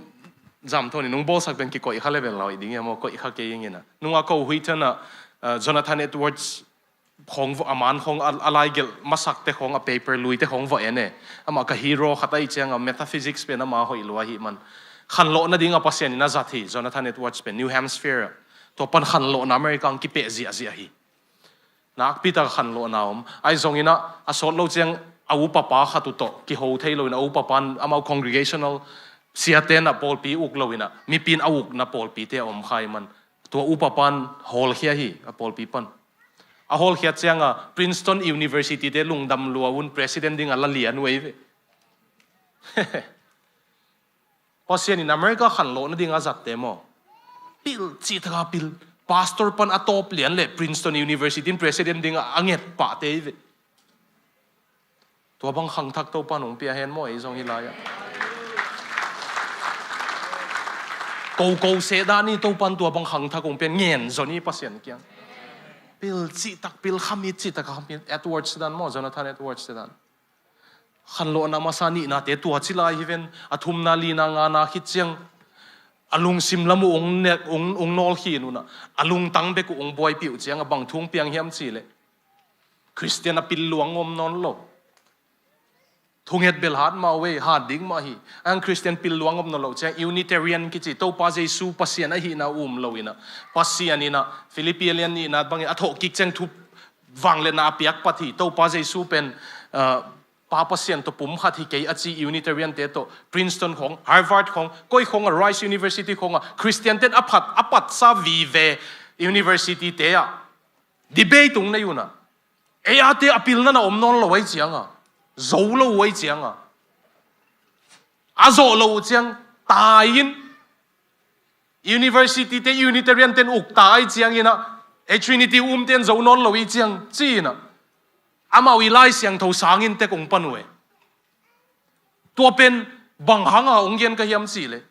zam thawn in hong bawlsak pen kikoih kha level lau i ding ia maw? Koih kha kei ing ina. Nunga ko hui thawn a, uh, Jonathan Edwards khong va, a man khong a, a laigelh masakte khong a paper luite khong va en e. Amah ka hero khat ahi cianga metaphysics pen ama hoih lua ahi man. Khanlawh nading a Pasian in a zat hi, Jonathan Edwards pen New Hampshire. Tua pan khanlawhna America ang kipeh ziahziah hi. Nakpi taka khanlawhna om. Ahi zongin ah, a sawt lo ciang a upapa khat uh tawh kiho thei loin a upapa in amau congregational siate in a pawlpi uk loin ah, mipi in a ukna pawlpite a om kha i man. Tua upapa in hawlkhia hi a pawlpi pan. A hawlkhiat cianga Princeton University te lungdam lua un president ding a la lian uh ei ve. Pasian in America khanlawh nading a zatte maw? Pil cih taka pil. Pastor pan a tawp lian le Princeton University in president ding a, a nget pahte hi ve. Tua bang khangthak Topan hong pia hen maw ei zong hi lai-ah. Koko seh dah ni Topan tua bang khangthak hong pia ngen zaw ni Pasian kiang. Pil cih tak pil khamit cih tak khamit Edwards dan maw, Jonathan Edwards dan. Khanlawhna masa nihnate tua ci lai hi ven, a thumna lina ngana khit ciang a lungsim lam uh ung, nek, ung, ung nawl khin unah, a lungtang bek uh ung buaipih uh ciang a bang thu ung piang hiam cih leh Christian a pil luang om nawn lo. Thunget bel hat mah uh ei, hat ding mah hi. Ang Christian pil luang om nawn lo ciang Unitarian kici, Topa Jesu Pasian ahihna um lo inah, Pasian inah Philippi a lian nihna bangin a thawh kik ciang thu vangliatna a piak pat hi. Topa Jesu pen, ah, Pa Pasian tawh pum khat hi kei a ci Unitarian te tawh Princeton khong, Harvard khong, koi khong a Rice University khong a Christian ten a phat, a patsa vive University te ah debate ung nei unah, ei a te a pilna na om nawn lo ai cianga, zo lo ai cianga, a zawh lo uh ciang tai in University te Unitarian ten uk ta ai ciangin ah, ei Trinity um ten zo nawn lo i ciang ci inah, amau i Lai Siangtho sangin tek ung pan uh e. Tua pen bang hanga ung gen ka hiam cih leh,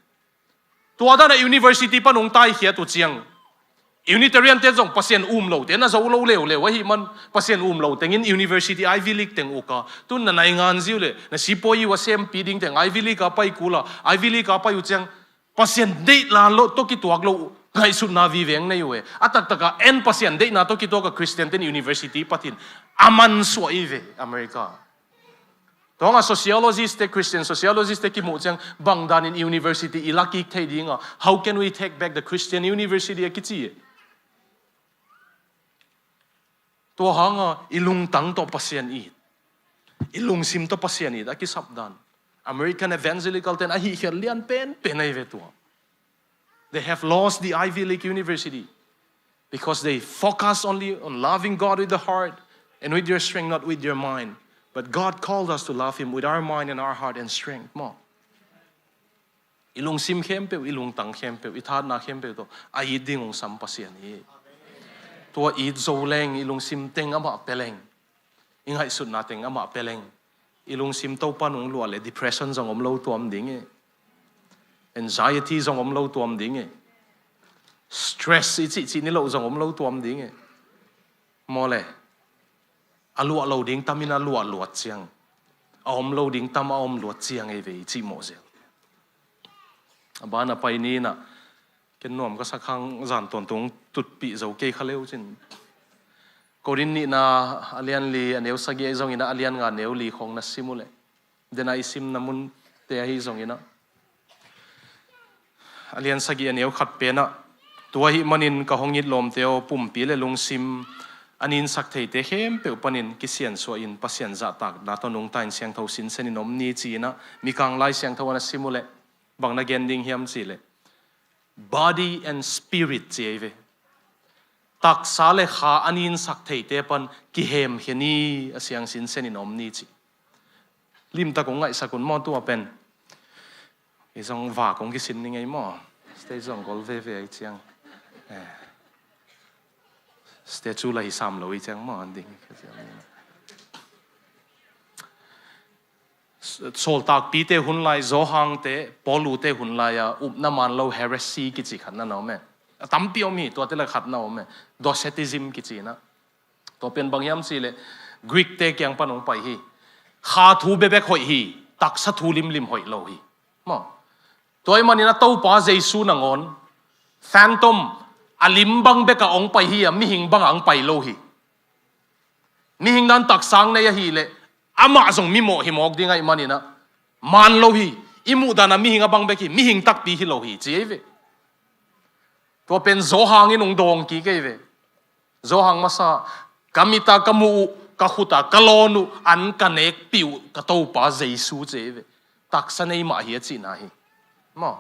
tua dana University pan ung taikhiat uh ciang Unitarian te zong Pasian um lo te na zo lo leuleu ahi man, Pasian um lo tengin University Ivy League teng uk a, tun na naingan ziu le na sipawi uh a sempi ding teng Ivy League a pai kul a, Ivy League a pai uh ciang Pasian deihna lo tawh kituak lo ngaihsutna viveng nei uh e. A taktaka en Pasian deihna tawh kituak a Christian ten University patin a mansuah i ve America. Tua nga sociologist te, Christian sociologist te kimuh ciang bang danin University i la kik thei dinga, how can we take back the Christian University a kici e. Tua hanga i lungtang tawh Pasian it, i lungsim tawh Pasian it a kisap dan American Evangelical ten a hihkhiat lian penpen ahi ve tua. They have lost the Ivy League University because they focus only on loving God with the heart and with your strength, not with your mind. But God called us to love Him with our mind and our heart and strength maw? I lungsim khempeuh, i lungtang khempeuh, i thatna khempeuh tawh a it ding hong sam Pasian hi. Tua it zo leng, i lungsim teng amah pia leng, i ngaihsutna teng amah pia leng, i lungsim Topan hong luah le depression zong om lo tuam ding e. Anxiety zong om lo tuam ding e. Stress i cihcih ni loh zong om lo tuam ding e. Maw le, a luah lo ding tamin a luah luat ciang, a om lo ding tam a om luat ciang ei ve i cih mawh zel. A ban a pai ni inah, ken nuam ka sak hang zan tawntung tutpih zo kei kha leu cin. Korin nihna a lian li a neu sagih ahi zongin a lian nga neu li khong na sim uh leh, Dena i simna munte ahi zongin ah, a lian sagih a neu khat pen ah, tua ahih manin ka hong it lawmte aw, pumpi le lungsim a ninsak theite khempeuh panin kisiansuah in Pasian zahtakna tawh nungta in siangtho sinsen in om ni ci-in ah, Mikang Lai Siangtho ah na sim uh leh bang na gen ding hiam cih leh, body and spirit ci ei ve. Taksa le kha a ninsak theite pan kihemkhia ni, a siang sinsen in om ni ci. Limtak kong ngaihsak un maw tua pen. Ei zong va kong kisin ni ngei maw. Stage zong gol veve ei ciang. Eh. Stage cu la hi sam lo ei ciang maw, an ding. Sawltakpite hun lai, Zawhangte, Paulute hun lai-a upna man lo heresy kici khat na na om e. A tampi om hi, tuate le khat na om e. Docetism kici na. Tua pen bang hiam cih leh Greek-te kiang pan hong pai hi. Kha thu bekbek hoih hi, taksa thu limlim hoih lo hi. Maw. Tua ahih manin a Topa Jesu nangawn phantom, a lim bang bek a hong pai hi a, mihing bang a hong pai lo hi. Mihing dan taksa nei ahih leh amah zong mimawh hi mawk ding ahih manin ah, man lo hi. I muh dan a mihing a bang bek hi, mihing takpi hi lo hi ci ei ve. Tua pen Zawhang in hong dawng kik ei ve. Zawhang masa, ka mit a ka muh uh, ka khut a ka lawn uh, an ka nekpih uh ka Topa Jesu ci ei ve. Taksa nei mah hi a cihna hi. Maw.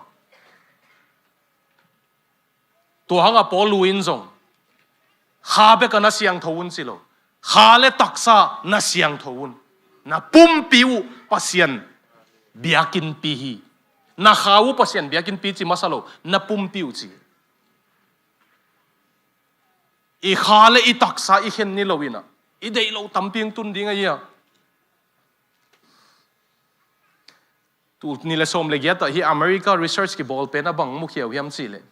Tua hang a Paulu in zong, kha bek a na siangtho un ci lo. Kha le taksa na siangtho un. Na pumpi uh Pasian biakinnpi hi. Na kha uh Pasian biakinnpi ci masa lo. Na pumpi uh ci. I kha le i taksa i khen ni lo in ah, i deih lo tampi hong tun ding ahi a. Tul nih le sawm le giat ah hih America research kibawl pen a bang mukhia uh hiam cih leh,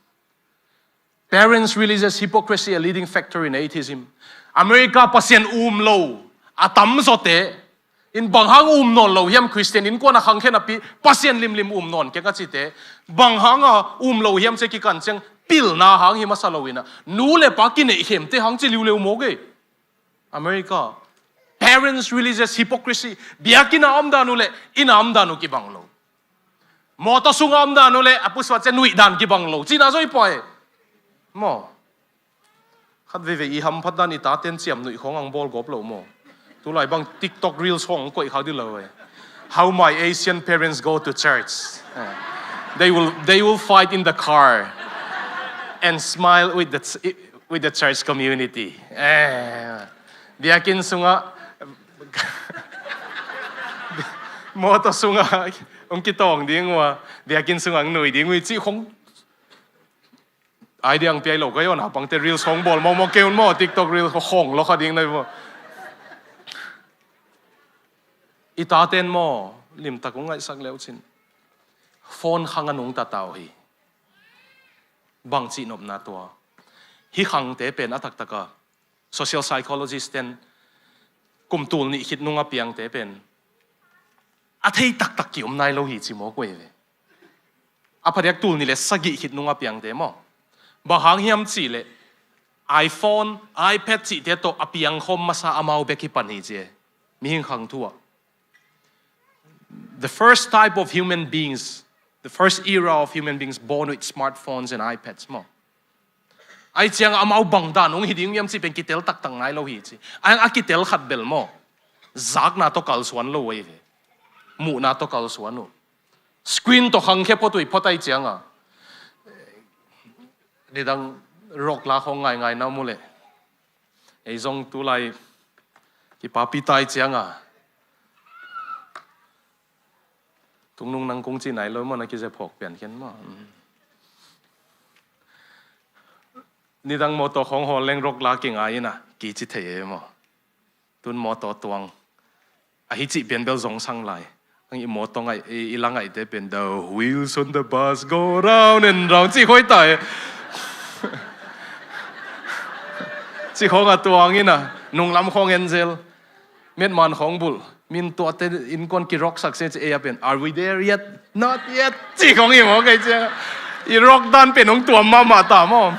parents' religious hypocrisy, a leading factor in atheism. America Pasian um lo a tamzawte in bang hang um nawn lo hiam, Christian innkuan a khangkhen a pi Pasian limlim um nawn keng a cite, bang hang a um lo hiam ci a kikan ciang pilna hang hi masa lo in ah, nu le pa kineihkhemte hang ci liuleu mawk e. America, parents' religious hypocrisy. Biakinn a om dan uh le inn a om dan uh kibang lo. Mawtaw sung a om dan uh le a pusuat ciang nuih dan kibang lo. Cihna zaw i pua e. Maw. Khat veivei i hamphat dan i taten ciam nuih khawng ang bawl gawp lo maw. Tulai bang TikTok reels khawng ang koih kha dih lo e. How my Asian parents go to church. Eh. They will, they will fight in the car and smile with the, with the church community. Eh. Biakinn sungah mawtaw sungah ang kitawng ding uh a, biakinn sungah ang nui ding uh i cih khawng. Idea ang piai lo ka yawn, a pangte reels khawng bawl mawkmawk kei un maw, TikTok reels khawng lo kha ding nai maw. I taten maw, limtak uh ngaihsak leucin phone khang a nungta ta uh hi. Bang cihnopna tua. Hih khangte pen a taktak a social psychologist ten kum tul nih khit nung a piangte pen a thei taktak ki-om nai lo hi ci mawk uh ei ve. A phadiak tul nih le sagih khit nung a piangte maw. Bang hang hiam cih leh iPhone, iPad cihte tawh a piangkhawm masa amau bek hi pan hi ci e. Mihing khang thu ah. The first type of human beings, the first era of human beings born with smartphones and iPads maw. Ai ciang amau bang dan hong hi ding hiam cih pen kitel taktak nai lo hi ci. A, a kitel khat bel maw, zakna tawh kalsuan lo uh ei ve. Muhna tawh kalsuan uh. Screen tawh khangkhia phot uh ei phot ai ciang a. Nidang rock la khawng ngaingai na mu leh. Ei zong tulai kipapi tai ciang a. Tungnung nang kung ci nai lo maw, na kize phawk pian khen maw. Nidang mawtaw khawng hawl leng rock la kingai in a, kici thei e maw. Tun mawtaw tuang. Ahi cih pian bel zong sang lai. Ang i mawtaw ngaih, i, i la ngaihte pian, the wheels on the bus go round and round. Cih khoi tai. Cih khawng a tuang in a, nunglam khawng en zel. Metman khawng bulh. Min tuate innkuan kirocksak se ci ei a pian. Are we there yet? Not yet. Cih khawng hi maw kei ciang. I rock dan pian hong tuam mahmah ta maw.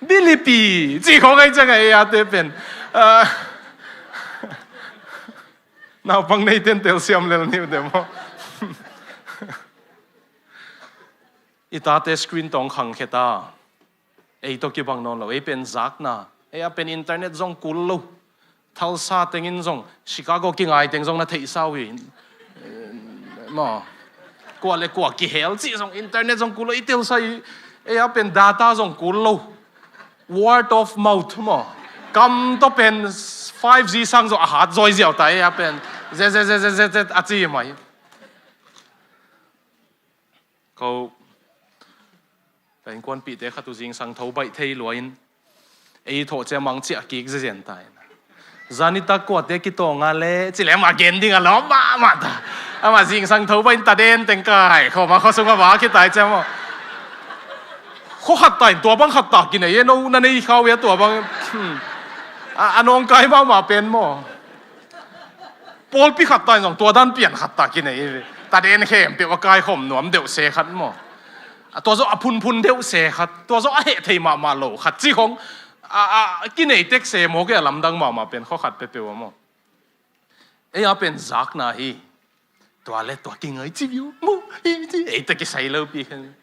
Bilipi. Cih khawng ei ciang a ei a te pian. Ah. Naupang neite in telsiam lel ni uh teh maw. I tate screen tawh khangkhia ta. Ei tawh kibang nawn lo, ei pen zakna. Ei a pen internet zong kul lo. Tulsa tengin zong, Chicago kingai teng zong na theihsa uh hi. Maw. Kua le kua kihel cih zong internet zong kul lo, i telsa hi. Ei a pen data zong kul lo. Word of mouth maw. Kam tawh pen five G sang zong a hat zawi ziau ta, ei a pen. Zet, zet, zet, zet, zet, zet, a ci mai. Ko, ka innkuanpihte khat uh zingsang tho baih thei lua in, ei thawh ciang mang ciah kik zezen ta in. Zanitak kuate kitawng a le, ci le amah gen ding a lawm mahmah ta. Amah zingsang tho baih in taden teng kai khawm a, khuasung a vak hi ta hi ciang maw. Khua khat ta in tua bang khat ta kinei e, no na nei khau e tua bang. Hmm. A, a nawngkai mahmah pen maw. Pawlpi khat ta in zong tua dan pian khat ta kinei hi ve. Taden khempeuh a kaikhawm nuam deuh se khat maw. A tua zawh a phunphun deuh se khat. Tua zawh a heh thei mahmah lo khat. Cih khong a, a kinei tek se maw, kei a lamdang mahmah pen khua khat peuhpeuh a maw. Ei a pen zakna hi. Tua le tua kingai ci viu maw. Ei, ei ta kisai lo pi khen.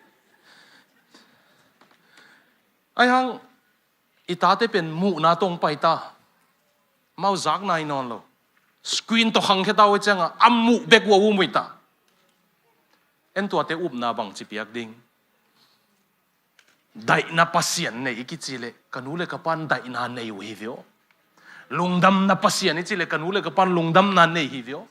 Ai hang, i tate pen muhna tawh pai ta. Amau zakna hi nawn lo. Screen tawh khangkhia ta uh ciangah a muh bek uh a um uh hi ta. En tuate upna bangci piak ding. Daihna Pasian nei i kici leh ka nu le ka pan daihna nei uh hi viau. Lungdamna Pasian i ci leh ka nu le ka pan lungdamna nei hi viau.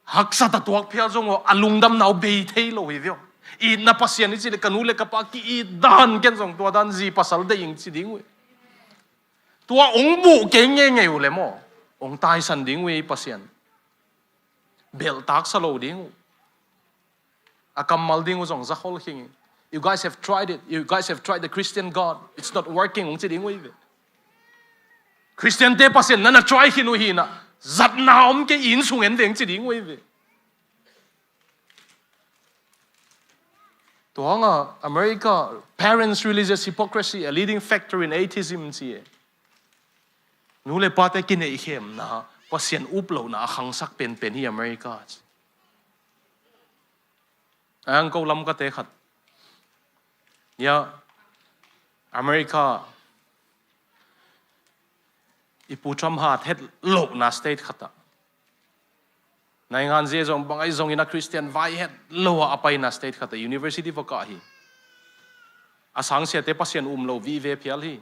Haksat a tuak phial zong uh a lungdamna uh bei thei lo hi viau. Itna Pasian i ci leh ka nu le ka pa ki-it dan ken zong tua dan zi pasal deih ing ci ding uh hi. Tua ong buh kei ngeingei uh le maw, ong taisan ding uh hi Pasian. Belhtak sa lo ding uh. A kammal ding uh zong zakhol khing hi. You guys have tried it. You guys have tried the Christian God. It's not working, ong ci ding uh hi ve. Christian te Pasian na na try khin uh hi na. Zatna om kei, inn sung en veng ci ding uh hi ve. Tua hanga America, parents religious hypocrisy, a leading factor in atheism ci e. Nu le pate kineihkhemna, Pasian uplohna a khangsak penpen hi America ci. Ang ko lam ka te khat. Ya, America, i pu Trump hat het lohna state khat ah. Naingan zia zong bang ai zongin a Christian vai het lo a, a paina state khat ah, university va kah hi. A sangsiate Pasian um lo vive phial hi.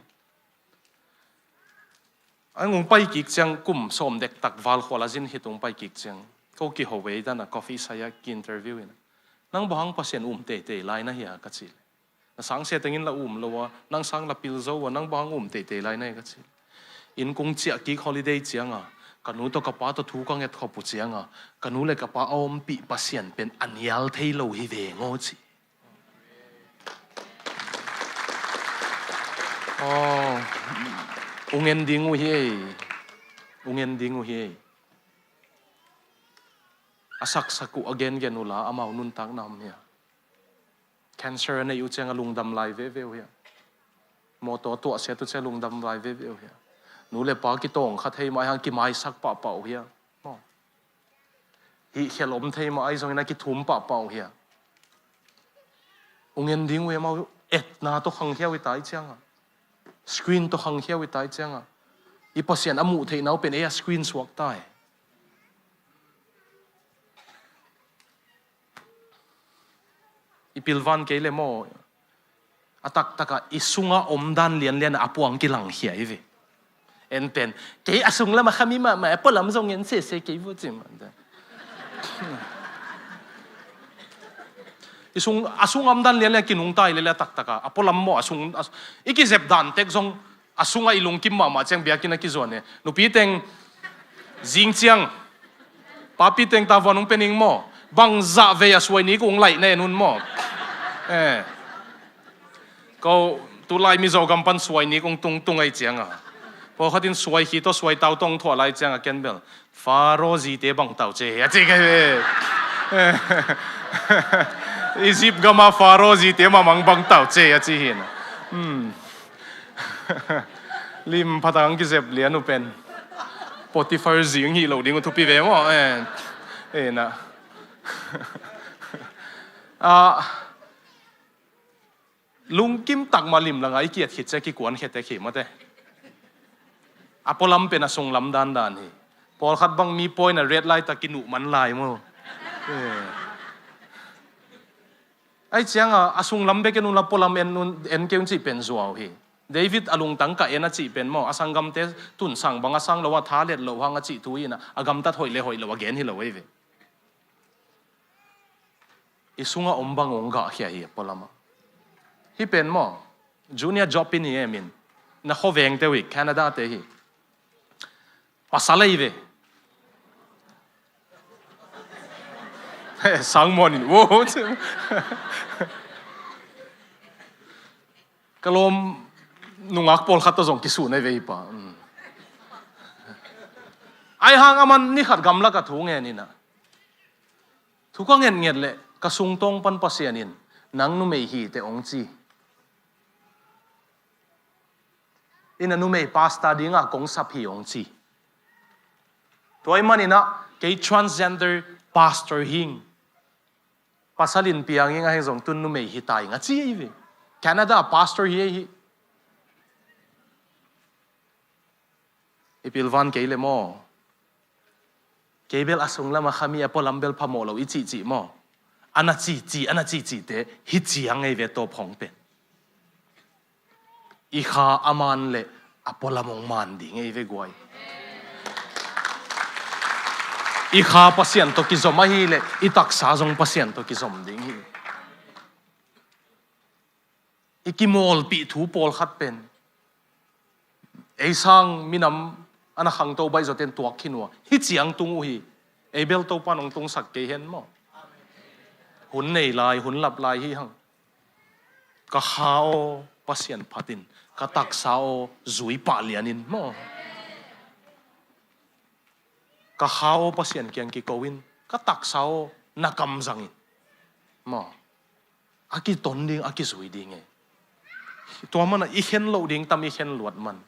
Ang ung pai kik ciang kum sawm dektak val khual a zin hi tung pai kik ciang. Ko kiho ve dan a coffee sai a ki interview in. Nang bang hang Pasian um teitei lai na hia ka ci le. Na sangsia tengin la um lo a, nang sang la pil zo a, nang bang hang um teitei lai na hia ka ci le. Inn kung ciah kik holiday cianga, ka nu tawh ka pa tawh thu ka nget khop uh cianga, ka nu le ka pa a ompih Pasian pen a nial thei lo hi ve ngaw ci. Aw, ung en ding uh hi ei. Ung en ding uh hi ei. A saksak uh a gengen uh la amau nuntakna om hia? Cancer a neih uh ciang a lungdam lai veve uh hia? Mawtaw tuahsiat uh ciang a lungdam lai veve uh hia? Nu le pa kitawng kha thei mah hang kimaisak pahpah uh hia? Maw? Hih khel om thei mah ahi zongin a kithum pahpah uh hia? Ung en ding uh hi amau etna tawh khangkhia uh hi tai cianga. Screen tawh khangkhia uh hi tai cianga. I Pasian a muh theihna uh pen ei a screen suak tai. I pilvan kei le maw? A taktakah i sunga omdan lianlian a puang kilangkhia hi ve. Enten, kei a sung lam a khami mahmah, a pualam zong en sese kei vua cim. I sung, a sung omdan lianlian kinungta hi lele a taktakah a pualam maw a sung, a, i kizep dan tek zong a sungah i lungkim mahmah ciang biakinn a kizuan e. Nupi teng zing ciang papi teng tavuan hong pe ning maw? Bangzah vei a suai nik ung laih na en un maw? Eh. Ko tulai Mizo gam pan suai nik ung tungtung ahi cianga, pawlkhatin suai khit tawh suai tau tawh hong thuah lai cianga ken bel Faro zite bang tau ce a ci kei ve. Egypt gama Faro zite mamang bang tau ce a ci hin. Hmm. Lim phatang kizep lian uh pen. Potiphar zing hi lo ding uh thupi ve maw? Eh, eh, na. Ah, lungkim tak mah limlang a i kiat khit ciang kikuan khia tek hi mate. A pualam pen a sunglam dandan hi. Pawlkhat bang mi pawi in a red light ah kinuh man lai maw. Eh. Ahih ciangin a sunglam bek en un la pualam en un, en kei un cih pen zuau hi. David a lungtang ka en a cih pen maw, a sanggamte tun sang bang a sang lo a, tha let loh hang a cih thu hi in a, a gamtat hoih le hoih lo a gen hi lo ei ve. I sungah om bang hong gahkhia hi a pualam ah. Hih pen maw, Junior Joplin hi e min. Na khuavengte uh hi, Canada te hi. Pasal ei ve. Sangmuan in, wow. Ka lawm nungak pawlkhat tawh zong kisun ei ve hi pa. Mm. Ahih hang aman ni khat gamlak ah thu ngen in a, thu ka ngetnget leh ka sungtawng pan Pasian in, "Nang numei hi teh," hong ci. "In a numei pastor dingah kong sap hi," hong ci. Tua ahih manin a, "Kei transgender pastor hing. Pasal in piang hing, ahih zong tun numei hi ta hing," a ci ei ve. Canada pastor hi ei hi. I pilvan kei le maw, kei bel a sunglam a kha mi a pualam bel phamawh lo i cihcih maw, a na cihcih, a na cihcihte hi ciang ei ve tawp hong pen. I kha a man leh a pualam hong man ding ei ve guai. I kha Pasian tawh kizom ahih leh i taksa zong Pasian tawh kizom ding hi. I kimawlpih thu pawlkhat pen ei sang minam a na khangto baih zawten tuak khin uh a, hi ciang tung uh hi. Ei bel Topa in hong tungsak kei hen maw. Hun nei lai, hun lap lai hi hang. Ka kha aw Pasian phat in, ka taksa aw zui pah lian in maw. Ka kha aw Pasian kiang kiko in, ka taksa aw na kam zang in maw. A kiton ding, a kizui ding e. Tua man a i khen loh ding tam i khen luat man.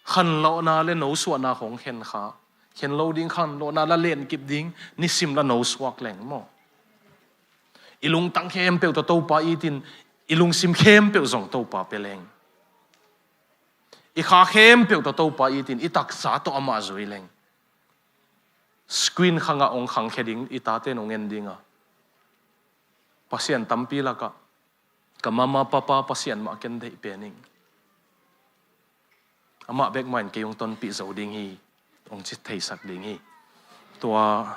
Khanlawhna le nosuahna khong khen kha. Khen lo ding khanlawhna la lenkip ding, nisim la nosuak leng maw. I lungtang khempeuh tawh Topa it in, i lungsim khempeuh zong Topa pia leng. I kha khempeuh tawh Topa it in, i taksa tawh amah zui leng. Screen khangah hong khangkhia ding i tate in hong en ding a, Pasian tampi lakah ka mama papa Pasian mah ken deih pen ing. Amah bek mah in kei hong tonpih zo ding hi, hong ci theisak ding hi. Tua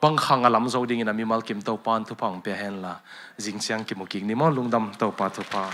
bang khang a lam zo dingin a mimal kim Topa in thupha hong pia hen la. Zing ciang kimu kik ni maw, lungdam Topa thupha.